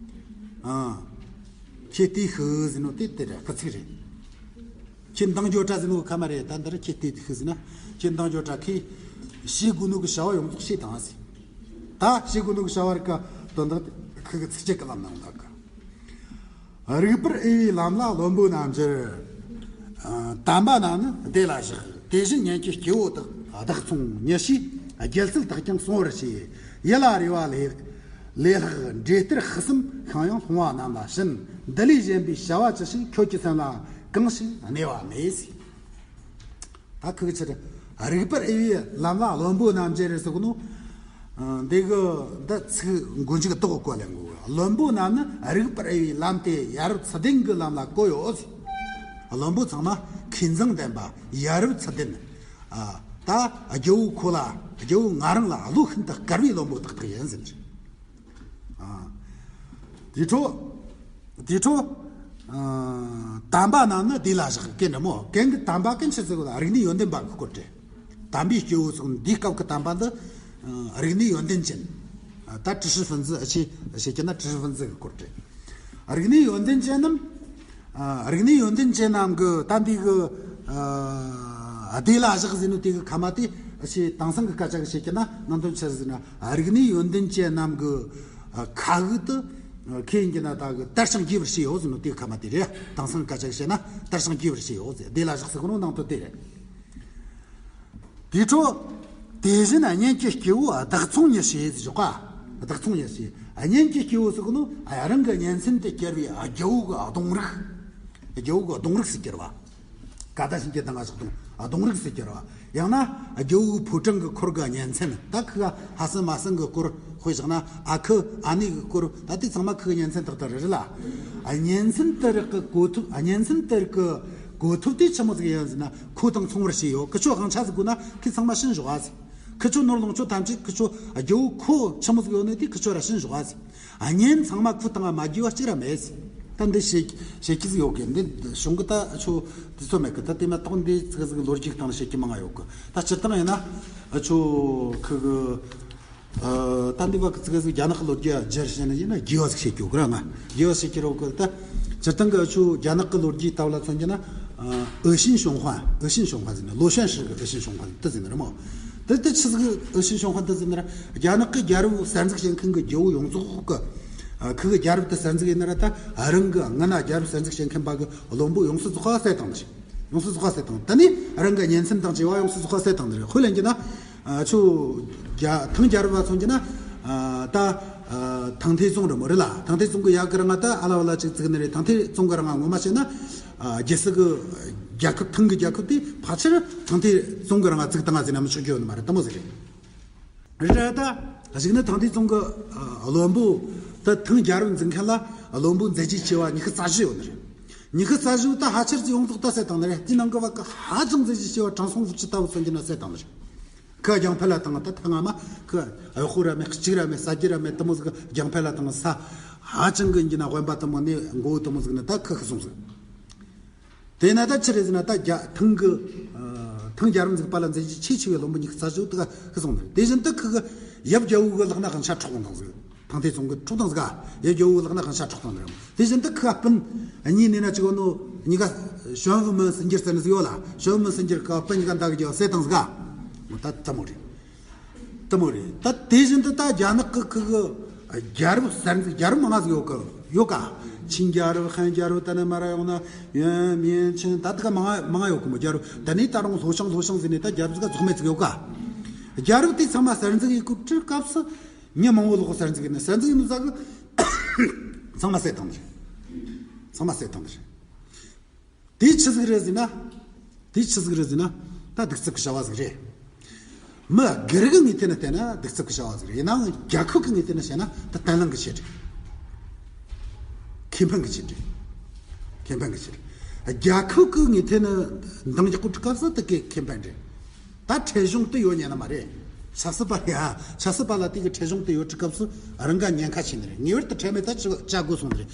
ཨང་། ཁོས་དེ་ཤེས་ཟེར་ནོ་དེ་དེ་རེད། སྐུལ་ཚིག་རེད། ཁོས་འདང་རྒྱོབ་དྲ་ཟེར་ནོ་ཁ་མ་རེད། ད་འདིར་ཁོས་དེ་ཤེས་ཟེར་ན། ཁོས་འདང་རྒྱོབ་དྲ། ཁོས་བྱེད་དགོས་ནོ་གི་བྱ་བ་ཡོངས་རྫོགས་བྱས་བཏང་ཟེར། ད་བྱེད་དགོས་ནོ་གི་བྱ་བ་རིགས་གི་དོན་དག་ཁོ་གི་ཚིགས་བཅད་གི་ལམ་ནང་ལ་གི། རིག་པར་འོས་པའི་ལམ་ལ་བློན་པོ་རྣམས་ཀྱིས། དམ་པ་རྣམས་ནི་སྡེ་ལ་བཞག། དེ་བཞིན་གཉེན་གྱི་སྐྱེ་བོ་དག། བདག་མཚུངས་ཉིད་ཞེས་རྒྱལ་སྲིད་དག་ཀྱང་སྲུང་བར་བྱེད། ཡིད་ལ་རེ་བ་ལས་ལས་ལྷག་འབྲས་གཏེར་དཔག་བསམ་ཤིང་ཡང་ལྷུང་བ་རྣམས་ལ་བྱིན། འདི་ལས་གཞན་པའི་བྱ་བ་ཅི་ཞིག་ཁྱོད་ཀྱི་སེམས་ལ་གང་ཞིག་གནས་པ་མེད་ཟེར། ད་ཁོ་གི་ཕྱིར་རིག་པར་འོས་པའི་ལམ་ལ་བློན་པོ་རྣམས་ཀྱིས་རེད་ཟེར་གོ་ནོ། ཨ། འདི་གི་འདི་ཚིག་མགོ་མཇུག་ཏོག་གོ་ལེན་དགོས། བློན་པོ་རྣམས་ནི་རིག་པར་འོས་པའི་ལམ་སྟེ་ཡ་རབས་ཚུལ་ལྡན་གྱི་ལམ་ལ་བཀོད་ཡོད་ཟེར། བློན་པོ་ཚང་མ་མཁས་མཛངས་ལྡན་པ། ཡ་རབས་ཚུལ་ལྡན། ཨ། ད་རྒྱལ་པོ་ཁོ་ལ། རྒྱལ་པོ་ང་རང་ལ་བློ་ཤིན་ཏུ་དཀར་བའི་བློན་པོ་དག་དག་ཡིན་ཟེར། ཨ། དེ་འཕྲོ། དེ་འཕྲོ། ཨ། དམ་པ་རྣམས་ནི་སྡེ་ལ་བཞག་གི་འདྲ་མོ། གན་གི་དམ་པ་གན་ཆི་ཟེར་གོ་ལ། རིག་གནས་ཡོན་ཏན་པ་གི་སྐོར་རེད། དམ་པའི་སྐྱེ་བོ་སོགས། འདིའི་སྐབས་ཀྱི་དམ་པ་འདི། ཨ། རིག་གནས་ཡོན་ཏན་ཅན། ཨ། ད་知识分子། ཨ། ཆི་ཟེར་གི་ན་知识分子གི་སྐོར་རེད། རིག་གནས་ཡོན་ཏན་ཅན་རྣམས། ཨ། རིག་གནས་ཡོན་ཏན་ཅན་རྣམས་ཀྱི་ད་འདི་གི། ཨ། སྡེ་ལ་བཞག་ཟེར་ནོ་དེ་གི་ཁ་མ་དེ། ཨ། ཆི་དེང་སང་གི་སྐད་ཆ་གི་བཤད་གི་ན་ནང་དོན་ཆི་ཟེར་ན། རིག་གནས་ཡོན་ཏན་ཅན་རྣམས་ཀྱི། ཨ། ཁ་དབུགས་དེ། ཨ། ཁོས་ཡིན་གྱི་ན་ད་གི་དར་ཞིང་རྒྱས་པར་བྱས་ཡོད་ཟེར་ནོ་དེ་གི་ཁ་མ་དེ་རེད། དེང་སང་གི་སྐད་ཆ་གི་བཤད་ན་དར་ཞིང་རྒྱས་པར་བྱས་ཡོད་ཟེར། སྡེ་ལ་བཞག་ཟེར་གོ་ནོ་ནང་དོན་དེ་རེད། དེ་འཕྲོ། དེ་བཞིན་གཉེན་གྱི་སྐྱེ་བོ་བདག་མཚུངས་ཉིད་ཞེས་ཟེར་བ། བདག་མཚུངས་ཉིད་ཞེས། གཉེན་གྱི་སྐྱེ་བོ་ཟེར་གོ་ནོ། ཨ། རང་གི་གཉེན་ཚན་དུ་གྱུར་པའི་རྒྱལ་པོ་གི་གདོང་རིས། རྒྱལ་པོ་གི་གདོང་རིས་སུ་གྱུར་པ། ཀ་ད་ཤིན་གྱི་དང་ང་ཞག་དང་གདོང་རིས་སུ་གྱུར་པ། ཡང་ན་རྒྱལ་པོའི་ཕོ་བྲང་གི་འཁོར་གི་གཉེན་ཚན། ད་ཁོ་གི་ཕ་སྲིང་མ་སྲིང་གི་སྐོར། དཔེ་བཞག་ན་ཨ་ཁུ་ཨ་ནེ་གི་སྐོར། ད་དེ་ཚང་མ་ཁོ་གི་གཉེན་ཚན་དག་དག་རེད་ལ། གཉེན་ཚན་དེ་རིགས་གི་གོ་ཐོས། གཉེན་ཚན་དེ་རིགས་གི་གོ་ཐོས་དེ་ཆི་མོ་ཟིག་ཡིན་ཟེར་ན། ཁོ་དང་མཚུངས་པར་བྱས་ཡོད། ཁོ་ཆོ་དབང་ཆ་ཟིག་དགོས་ན་ཁོས་ཚང་མ་བྱིན་བཞག་ཟེར། ཁོ་ཆོ་ནོར་ལོངས་སྤྱོད་ཐམས་ཅད་ཁོ་ཆོ་རྒྱལ་པོ་ཁོ་ཆི་མོ་ཟིག་ཡོད་ནི་དེ་ཁོ་ཆོ་ར་བྱིན་བཞག་ཟེར། གཉེན་ཚང་མ་ཁོ་དང་མ་རྒྱུས་པ་གཅིག་ར་མེད་ཟེར། ད་འདི་བཤད་བཤད་རྒྱུ་ཟིག་ཡོད་གི། འདི་གཞུང་གི་ད་ཆོ་དེ་ཚོ་མེད་གི། ད་དེ་མ་གཏོགས་འདི་ཙི་གེ་ཟིག་ལོ་རྒྱུས་སྟེང་ན་བཤད་རྒྱུ་མང་ང་ཡོད་གི། ད་སྤྱིར་བཏང་ཡིན་ན་ཆོ་ཁོ་གི། ཨ། ད་འདི་བ་གི་ཙི་གེ་ཟིག་རྒྱ་ནག་གི་ལོ་རྒྱུས་སྦྱར་བཤད་ན་ཡིན་ན་རྒྱས་པ་ཟིག་བཤད་རྒྱུ་གི་ར། ང་རྒྱས་པ་ཟིག་བཤད་རྒྱུ་རོགས་གི། ད་སྤྱིར་བཏང་གི་ཆོ་རྒྱ་ནག་གི་ལོ་རྒྱུས་ལྟ་བུ་ལ་མཚོན་རྒྱུ་ན། ཨ། 恶心循环། 恶心循环ཟེར་ན་螺旋式གི་恶心循环དེ་ཟེར་ནི་རེད་མོ། དེ་དེ་ཆི་ཟིག་གི་恶心循环དེ་ཟེར་ན་ར། རྒྱ་ནག་གི་རྒྱལ་པོ་གསར་འཛུགས་བྱེད་མཁན་གི་རྒྱལ་པོ་ཡོངས་རྫོགས་གི། ཨ། ཁོ་གི་རྒྱལ་པོ་དེ་གསར་འཛུགས་ཡིན་ན་ར། ད་རང་གི་སྔ་ན་རྒྱལ་པོ་གསར་འཛུགས་བྱེད་མཁན་པ་གི་བློན་པོ་ཡོངས་སུ་རྫོགས་པ་བསད་བཏང་ནི་རེད། ཡོངས་སུ་རྫོགས་པ་བསད་བཏང་། དེ་ནས་རང་གི་གཉེན་ཚན་དང་བཅས་པ་ཡོངས་སུ་རྫོགས་པ་བསད་བཏང་ནི་རེད། དཔེ་ལེན་རྒྱུ་ན། ཨ། ཆོ་རྒྱ་ཐང་རྒྱལ་པོ་ལ་མཚོན་རྒྱུ་ན། ཨ། ད། ཨ། ཐང་ཐེ་ཙུང་རེད་མོ་རེད་ལ། ཐང་ཐེ་ཙུང་གི་ཡ་གི་རང་ང་ད་ཨ་ལ་བ་ལ་ཅིག་བཙུགས་ནི་རེད། ཐང་ཐེ་ཙུང་གི་རང་ང་ངོ་མ་བཤད་ན། ཨ། རྒྱལ་སྲིད་གི་རྒྱལ་ཁབ། ཐང་གི་རྒྱལ་ཁབ་དེ་ཕལ་ཆེར་ཐང་ཐེ་ཙུང་གི་རང་ང་བཙུགས་བཏང་ང་ཟེར་ན་མི་ཆོག་རྒྱུ་ཡོད་ནི་མ་རེད། དེ་མོ་ཟིག་རེད། རེད་ར། ད་གཞུག་ནས་ཐང་ཐེ་ཙུང་གི། ཨ། བློན་པོ། ད་ཐང་རྒྱལ་པོ་འཛིན་མཁན་ལ་བློན་པོ་མཛད་རྗེས་ཆེ་བ་ཉི་ཤུ་རྩ་བཞི་ཡོད་ནི་རེད། ཉི་ཤུ་རྩ་བཞི་ད་ཕལ་ཆེར་ཡོངས་རྫོགས་ད་བསད་བཏང་ནི་རེད། དེའི་ནང་གི་བ་གི་ཧ་ཅང་མཛད་རྗེས་ཆེ་བ་དྲང་སྲོང་ཧྥུ་ཅི་ལྟ་བུ་མཚོན་རྒྱུ་ན་བསད་བཏང་ནི་རེད། ཁོ་རྒྱང་འཕེན་ལ་བཏང་། ད་ཐང་ང་མ་ཁོ་གཡོག་པོ་ར་མེད། གཅིག་ར་མེད། ཟ་རྒྱུ་ར་མེད། དེ་མོ་ཟིག་གི་རྒྱང་འཕེན་ལ་བཏང་། ས་ཧ་ཅང་གི་ཡིན་རྒྱུ་ན་དབེན་པ་དེ་མོ་ནས་མགོ་བོ་དེ་མོ་ཟིག་ནས་ད་ཁོ་ཤི་སོང་ཟིག། དེ་ན་ད་ཆི་རེད་ཟེར་ན། ད་རྒྱ་ཐང་གི། ཨ། ཐང་རྒྱལ་པོ་འཛུགས་པ་ལ་མཛད་རྗེས་ཆེས་ཆེ་བའི་བློན་པོ་ཉི་ཤུ་རྩ་བཞི་བོ་དེ་ག་ཤི་སོང་ནི་རེད། དེ་བཞིན་དུ་ཁོ་གི་ཡབ་རྒྱལ་པོ་གི་ལག་ན་དབང་ཆ་འཕྲོག་བཏང་ཟིག། ཐེ་ཚོང་གི་འཕྲོག་དང་ཟིག་ག་ཡེ་རྒྱལ་བོ་ལག་ན་གང་ཤ་འཕྲོག་དང་ཟིག་དེ་བཞིན་དུ་ཁ་སྤུན་གཉིས་ནས་ན་ཅིག་ཡོད་ནོ་གཉིས་ཀ་ཞོན་བུ་མི་སུན་འགྱུར་ཟེར་ནི་ཟིག་ཡོད་ལ། ཞོན་བུ་མི་སུན་འགྱུར་ཁ་སྤུན་གཉིས་ཀ་འདའ་གི་རྒྱལ་བོ་སེ་དང་ཟིག་ག་འོ་ད་དེ་མོ་རེད། དེ་མོ་རེད། ད་དེ་བཞིན་དུ་ད་རྒྱ་ནག་གི་ཁུ་གི་རྒྱལ་རབས་གསར་འཛུགས་རྒྱལ་རབས་མང་ང་ཟིག་ཡོད་གི་ཡོད་ག་ཆིན་རྒྱལ་རབས་ཧན་རྒྱལ་རབས་ད་ནི་མ་ར་ཡོང་ན་ཡོན་མིན་ཆིན་ད་དེ་ག་མང་ང་མང་ང་ཡོད་གི་མོ། རྒྱལ་རབས་ད་ནི་ད་རུང་ལྷོ་བྱང་ལྷོ་བྱང་ཟེར་ནས་ད་རྒྱལ་རབས་ཟིག་ག་རྫོགས་མེད་ཟིག་ཡོད་ག་རྒྱལ་རབས་དེ་ཚང་མ་གསར་འཛུགས་ཡེ་གི་དུས་སྐབས་སུ་མྱི་མང་བོ་ལོག་གསར་འཛུགས་ཡེ་ནི་གསར་འཛུགས་ཡེ་ནི་ཟ་གི་ཚང་མ་བསད་བཏང་ནི་རེད། ཚང་མ་བསད་བཏང་ནི་རེད། དེ་ཆི་ཟིག་རེད་ཟེར་ན། དེ་ཆི་ཟིག་རེད་ཟེར་ན། ད་གདུག་རྩུབ་ཀྱི་བྱ་བ་ཟིག་རེད། མི་སྒེར་གྱི་ངོས་ཐད་ནས་བལྟས་ན་གདུག་རྩུབ་ཀྱི་བྱ་བ་ཟིག་རེད། ཡིན་ནའང་རྒྱལ་ཁབ་ཀྱི་ངོས་ཐད་ནས་བཤད་ན་ད་བརྟན་ལྷིང་གི་ཆེད་རེད། ཁེ་ཕན་གྱི་ཆེད་རེད། ཁེ་ཕན་གྱི་ཆེད་རེད། རྒྱལ་ཁབ་ཀྱི་ངོས་ཐད་ནས་འདང་རྒྱག་གོ་དུས་སྐབས་སུ་དེ་གའི་ཁེ་ཕན་རེད། ད་ཁྲེལ་གཞུང་དེ་ཡོད་ཉན་ནི་མ་རེད། ཆབ་སྲིད་པ་ཡ། ཆབ་སྲིད་པ་ལ་དེ་གི་ཁྲེལ་གཞུང་དེ་ཡོད་དུས་སྐབས་སུ་རང་ག་ཉེན་ཁ་ཆེ་ནི་རེད། ངེས་པར་དུ་ཁྲེལ་མེད་ད་ཅི་བྱ་དགོས་སོང་ནི་རེད།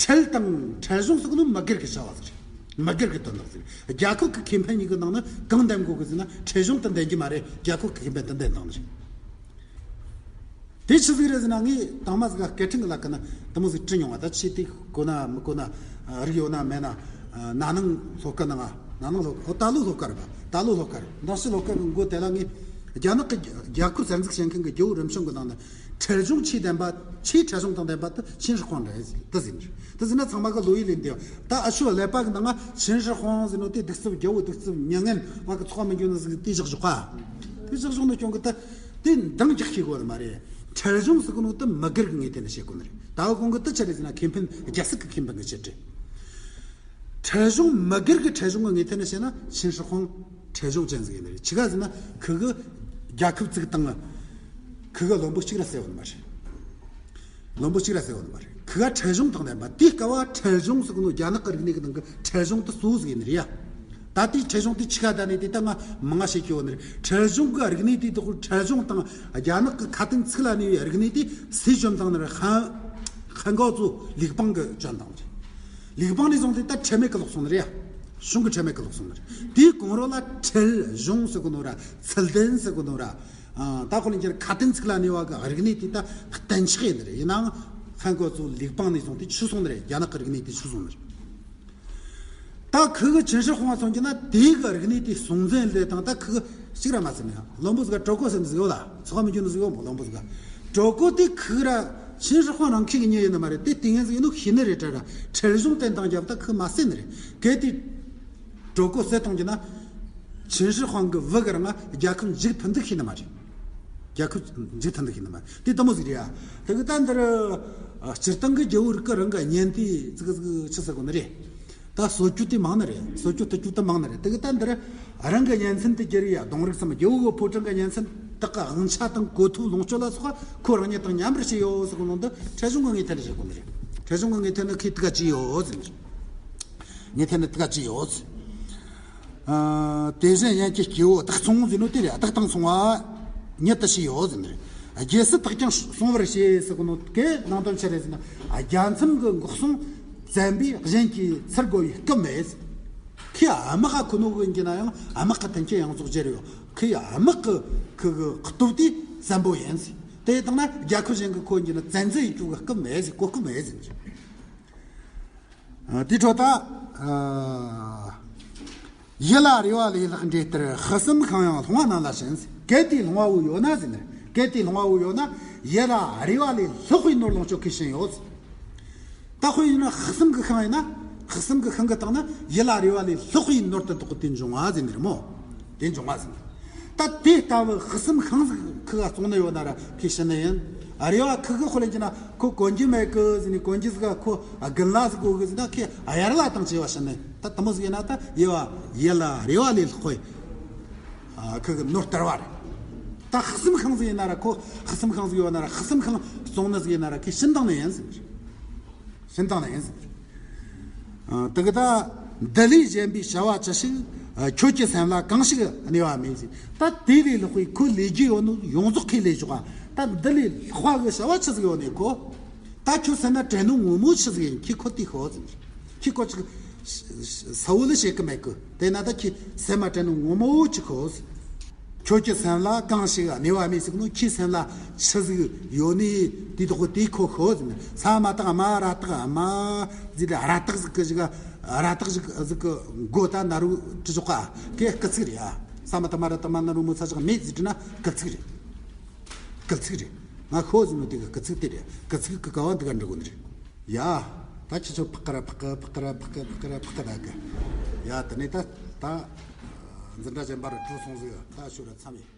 ཁྲེལ་དང་ཁྲེལ་གཞུང་ཟེར་གོ་ནོ་མི་སྒེར་གྱི་བྱ་བ་ཟིག་རེད། མི་སྒེར་གྱི་དོན་དག་ཟིག་རེད། རྒྱལ་ཁབ་ཀྱི་ཁེ་ཕན་གཉིས་ཀྱི་ནང་ནས་གང་འདེམས་དགོས་གི་ཟེར་ན་ཁྲེལ་གཞུང་དེ་འདེམས་རྒྱུ་མ་རེད། རྒྱལ་ཁབ་ཀྱི་ཁེ་ཕན་དེ་འདེམས་བཏང་ནི་རེད། དེ་ཆི་ཟིག་རེད་ཟེར་ན། ངས་དང་མ་ཟིག་ག་སྐད་འཕྲིན་གྱི་ལ་ཀ་ན་དེ་མོ་ཟིག་བྲིས་མྱོང་བ། ད་ཆེ་དེ་གོ་ན་མི་གོ་ན། རིག་ཡོད་ན་མེད་ན། ན་ནིང་སློབ་སྐར་ནང་ང་། ན་ནིང་སློབ་སྐར། ཨོ་ད་ལོ་སློབ་སྐར་རེད་པ། ད་ལོ་སློབ་སྐར་རེད། མདང་ཕྱི་སློབ་སྐར་གི་མགོ་དེ་ལ་ངས་རྒྱ་ནག་གི་རྒྱལ་ཁབ་གསར་འཛུགས་བྱེད་མཁན་གྱི་རྒྱལ་བོ་རིམ་བྱོན་གྱི་ནང་ནས་ཁྲེལ་གཞུང་ཆེས་ལྡན་པ། ཆེས་ཁྲེལ་གཞུང་དང་ལྡན་པ་དེ་ཆིན་ཧྲི་ཧོང་རེད་ཟེར། དེ་ཟེར་ནི་རེད། དེ་ཟེར་ན་ཚང་མ་གི་བློ་ཡིད་ལས་འདས་པ། ད་ཨ་ཆུ་ཀླད་པ་གི་ནང་ང་ཆིན་ཧྲི་ཧོང་ཟེར་ནོ་དེ་གདུག་རྩུབ། རྒྱལ་བོ་གདུག་རྩུབ་མྱི་ངན། ང་གི་ཚོགས་མི་འགྱོ་ནི་ཟིག་དེ་བཞག་བཞག་པ། དེ་བཞག་བཞག་ནོ་ཀྱང་གི་ད། དེ་འདང་རྒྱག་ཤེས་དགོས་ནི་མ་རེད། ཁྲེལ་གཞུང་ཟེར་གོ་ནོ་དེ་མི་སྒེར་གྱི་ངོས་ཐད་ནས་བཤད་དགོས་ནི་རེད། ད་གོང་གི་དེ་ཆི་རེད་ཟེར་ན་ཁེ་ཕན། རྒྱལ་སྲིད་ཀྱི་ཁེ་ཕན་གྱི་ཆེད་རེད། ཁྲེལ་གཞུང་། མི་སྒེར་གྱི་ཁྲེལ་གཞུང་གི་ངོས་ཐད་ནས་བཤད་ན་ཆིན་ཧྲི་ཧོང་ཁྲེལ་གཞུང་ཅན་ཟིག་ཡིན་ནི་རེད། ཆི་ག་ཟེར་ན་ཁུ་གི་རྒྱལ་ཁབ་བཙུགས་དང་། ཁུ་གི་བློན་པོ་གཅིག་ར་བསད་ཡོད་ནི་མ་རེད། བློན་པོ་གཅིག་ར་བསད་ཡོད་ནི་མ་རེད། ཁུ་ག་ཁྲེལ་གཞུང་དང་ལྡན་པ། དེའི་སྐབས་བ་ཁྲེལ་གཞུང་ཟེར་གོ་ནོ་རྒྱ་ནག་གི་རིག་གནས་ཀྱི་ནང་གི་ཁྲེལ་གཞུང་དེ་གཙོ་བོ་ཟིག་ཡིན་ནི་རེད་ཡ། ད་དེའི་ཁྲེལ་གཞུང་དེ་ཆི་ག་ད་ནས་དེ་ད་ང་མང་ང་བཤད་ཀྱི་ཡོད་ནི་རེད། ཁྲེལ་གཞུང་གི་རིག་གནས་དེ་དག་ཁྲེལ་གཞུང་དང་རྒྱ་ནག་གི་ཁ་དན་ཚིག་ལ་གནས་པའི་རིག་གནས་དེ་སུས་བྱོན་བཏང་ནི་རེད། ཧན། ཧན་གོ་ཙུའུ་ལིག་པང་གིས་བྱོན་བཏང་ནི་རེད། ལིག་པང་ནས་བཟུང་སྟེ་ད་ཁྲེལ་མེད་ཀྱི་ལོག་སོང་ནི་རེད་ཡ། གཞུང་གི་ཁྲེལ་མེད་ཀྱི་ལོག་སོང་ནི་རེད། དེའི་གོང་རོལ་ལ་ཁྲེལ་གཞུང་ཟེར་གོ་ནོ་ར། ཚུལ་ལྡན་ཟེར་གོ་ནོ་ར། ཨ། ད་ཁོ་ལ་ཁྱེར་ཁ་དན་ཚིག་ལ་གནས་པ་གི་རིག་གནས་དེ་ད་གཏན་ཆགས་ཡིན་ནི་རེད། ཡིན་ནའང་ཧན་གོ་ཙུའུ་ལིག་པང་ནས་བཟུང་སྟེ་ཆུད་སོང་ནི་རེད། རྒྱ་ནག་གི་རིག་གནས་དེ་ཆུད་སོང་ནི་རེད། ད་ཁུ་གི་ཆིན་ཧྲི་ཧོང་ང་མཚོན་གྱི་ན་དེ་གི་རིག་གནས་དེ་སྲུང་འཛིན་ལས་དང་། ད་ཁུ་གི་གཅིག་ར་མ་ཟེར་ནས་བློན་པོ་ཟིག་ག་གྲོ་གོ་ཟེར་ནི་ཟིག་ཡོད་ལ། ཚོགས་མི་འགྱུར་ནི་ཟིག་ཡོད་མོ། བློན་པོ་ཟིག་ག་གྲོ་གོ་དེ་ཁུ་གི་ར་ཆིན་ཧྲི་ཧོང་རང་ཁུལ་གྱི་མྱི་ཡིན་ནི་མ་རེད། དེ་ལྟས་ངན་ཟིག་ཡིན་ནོ་ཤེས་ནི་རེད། དྲ་ར་ཁྲེལ་གཞུང་བསྟེན་བཏང་རྒྱབ་ད་ཁུ་མ་བསད་ནི་རེད། གལ་ཏེ་གྲོ་གོ་བསད་བཏང་རྒྱུ་ན། ཆིན་ཧྲི་ཧོང་གི་བུ་གི་རང་ང་རྒྱལ་ཁབ་འཇིག་ཐུབ་འདུག་ཤེས་ནི་མ་རེད། རྒྱལ་ཁབ་འཇིག་ཐུབ་འདུག་ཤེས་ནི་མ་རེད། དེ་ལྟ་མོ་ཟིག་རེད་ཡ། དེ་གི་ད་འདིར་སྤྱིར་བཏང་གི་རྒྱལ་བོ་རིགས་གི་རང་གི་གཉེན་དེ་ཙི་གི་ཙི་གི་ཆི་ཟེར་གོ་ནི་རེད། ད་གསོད་རྒྱུ་དེ་མང་ནི་རེད། གསོད་རྒྱུ་ཐུབ་རྒྱུ་དེ་མང་ནི་རེད། དེ་གི་ད་འདིར་རང་གི་གཉེན་ཚན་དེ་རྒྱལ་བོ་ཡ། གདོང་རིགས་སམ་རྒྱལ་བོ་གི་ཕོ་བྲང་གི་གཉེན་ཚན་དག་གི་དབང་ཆ་དང་གོ་ཐོས་ལོངས་སྤྱོད་ལ་སོགས་པ་ཁོ་རང་ཉིད་དང་མཉམ་པར་བྱས་ཡོད་ཟེར་གོ་ནོ་འདི་ཁྲེལ་གཞུང་གི་ངོས་ཐད་ནས་བཤད་གོ་ནི་རེད། ཁྲེལ་གཞུང་གི་ངོས་ཐད་ནས་ཁོས་དེ་ག་བྱས་ཡོད་ཟེར་ནི་རེད། ངས་ཐད་ནས་དེ་ག་བྱས་ཡོད། ཨ། དེ་བཞིན་ཡན་གྱི་སྐྱེ་བོ་བདག་མཚུངས་ཟེར་ནོ་དེ་རེད། བདག་དང་མཚུངས་པ་ཉིད་དུ་བྱས་ཡོད་ཟེར་ནི་རེད། རྒྱལ་སྲིད་དག་ཀྱང་སྲུང་བར་བྱེད་ཟེར་གོ་ནོ་གི་ནང་དོན་ཆི་རེད་ཟེར་ན། རྒྱལ་མཚམས་ཀྱི་འགོག་སྲུང་བཙན་པོས་གཞན་གྱིས་ཚུར་རྒོལ་བའི་སྐུ་མེད། ཁོས་དམག་ག་ཁུར་ནོ་གི་ཡིན་གྱི་ན་ཡང་དམག་གི་མཐུན་རྐྱེན་ཡོངས་རྫོགས་སྦྱར་ཡོད། ཁོའི་དམག་གི་ཁུ་གི་སྟོབས་དེ་བཙན་པོ་ཡིན་ཟེར། དེ་ཡིན་དང་ན་རྒྱལ་ཁབ་གཞན་གྱིས་ཁོ་ཡིན་གྱི་ན་བཙན་འཛུལ་ཡེད་རྒྱུ་གི་སྐུ་མེད་ཟེར། གོ་སྐབས་མེད་ཟེར། ཨ། དེའི་འཕྲོ་ད། ཨ། ཡུལ་ལ་རེ་བ་ལས་ལྷག་འདྲེ་ལྟར། ཤི་གསོན་ཤིང་ཡང་ལྷུང་བ་རྣམས་ལ་བྱིན། གལ་ཏེ་ལྷུང་བ་བོ་ཡོད་ན་ཟེར་ནས། གལ་ཏེ་ལྷུང་བ་བོ་ཡོད་ན་ཡུལ་ལ་རེ་བ་ལས་ལྷག་པའི་ནོར་ལོངས་སྤྱོད་ཁོས་བྱིན་ཡོད་ཟེར། ད་དཔེ་ཡིན་ན་ཤི་གསོན་གྱི་ཤིང་ཡིན་ན། ཤི་གསོན་གྱི་ཤིང་གི་སྟེང་ན་ཡུལ་ལ་རེ་བ་ལས་ལྷག་པའི་ནོར་དེ་དག་དེ་འབྱུང་བ་ཟེར་ནི་རེད་མོ། དེ་འབྱུང་བ་ཟེར་ནི། ད་དེ་ལྟ་བུ་ཤི་གསོན་ཤིང་ཟིག་ཁུ་ག་བཙོང་ནི་ཡོད་ན་ར་ཁོས་བྱིན་ནི་ཡིན། རེ་བ་ཁུ་གི་ཁོ་ལ་ཡིན་གྱི་ན་ཁོ་གོན་རྒྱུ་མེད་གི་ཟེར་ནས། གོན་རྒྱུ་ཟིག་ག་ཁོ་རྒན་ལ་ཟིག་དགོས་གི་ཟེར་ན་ཁོས་དབྱར་ལ་དང་བཅས་པ་བྱིན་ནི། ད་དེ་མོ་ཟིག་ཡིན་ན་ད་ཡུལ་བ་ཡུལ་ལ་རེ་བ་ལས་ལྷག་པའི། ཨ། ཁུ་གི་ནོར་སྟེར་བ་རེད། ད་ཤི་གསོན་ཤིང་ཟིག་ཡིན་ན་ར། ཁོ་ཤི་གསོན་ཤིང་ཟིག་ཡོད་ན་ར། ཤི་གསོན་ཤིང་བཙོང་ནི་ཟིག་ཡིན་ན་ར་ཁོས་བྱིན་བཏང་ནི་ཡིན་ཟེར། བྱིན་བཏང་ནི་ཡིན་ཟེར། ཨ། དེ་གི་ད། འདི་ལས་གཞན་པའི་བྱ་བ་ཅི་ཞིག་ཁྱོད་ཀྱི་སེམས་ལ་གང་ཞིག་གནས་པ་མེད་ཟེར། ད་དེ་ལས་ལྷག་པའི་ཁོ་ལས་རྒྱུ་ཡོད་ནོ་ཡོངས་རྫོགས་ཁོས་ལས་ཆོག་ག་ད་འདི་ལས་ལྷག་པ་གི་བྱ་བ་ཆི་ཟིག་ཡོད་ནས་ཁོ། ད་ཁྱོད་སེམས་ན་དྲན་ནོ་ངོ་མ་ཆི་ཟིག་ཡིན། ཁོས་ཁོ་དེ་ཤོད་ཟེར། ཁོས་ཁོ་ཅིག་ས་བོ་ལ་བྱེད་གི་མེད་གི། དེ་ན་ད་ཁོས་སེམས་ན་དྲན་ནོ་ངོ་མ་ཅིག་ཤོད་ཟེར། ཁྱོད་ཀྱི་སེམས་ལ་གང་ཞིག་གནས་པ་མེད་ཟིག་ནོ། ཁྱིའི་སེམས་ལ་ཆི་ཟིག་ཡོད་ནི་དེ་དོག་དེ་ཁོ་ཤོད་ཟིན། ས་མ་བཏགས་མ་ར་བཏགས་མ་ཟིག་ལ་ར་བཏགས་ཟིག་གི་ཞིག་ར་བཏགས་ཞིག་ཟིག་གི་མགོ་ད་ན་རུ་ཀྲི་ཅོག་ག་གེ་སྐུལ་ཚིག་རེད་ཡ། ས་མ་བཏགས་མ་ར་བཏགས་མ་ན་རུ་མོ་ཚ་ཞིག་མེད་ཟིག་ན་སྐུལ་ཚིག་རེད། སྐུལ་ཚིག་རེད། ང་ཤོད་ཟིན་ནོ་དེ་གི་སྐུལ་ཚིག་དེ་རེད། སྐུལ་ཚིག་གི་ཀ་བ་འདི་ག་འགྲོ་གོ་ནི་རེད་ཡ། ད་ཁྱེད་ཚོ་ཕག་ག་ར་ཕག་ག་ཕག་ག་ར་ཕག་ག་ཕག་ག་ར་ཕག་ག་ད་གི་ཡ། དེ་ནས་ད་ད་འཛིན་གྲྭ་གཞན་པ་རུ་གྲོལ་སོང་ཟིག་ད་ཤོད་ར་མཚམས་ཡིན།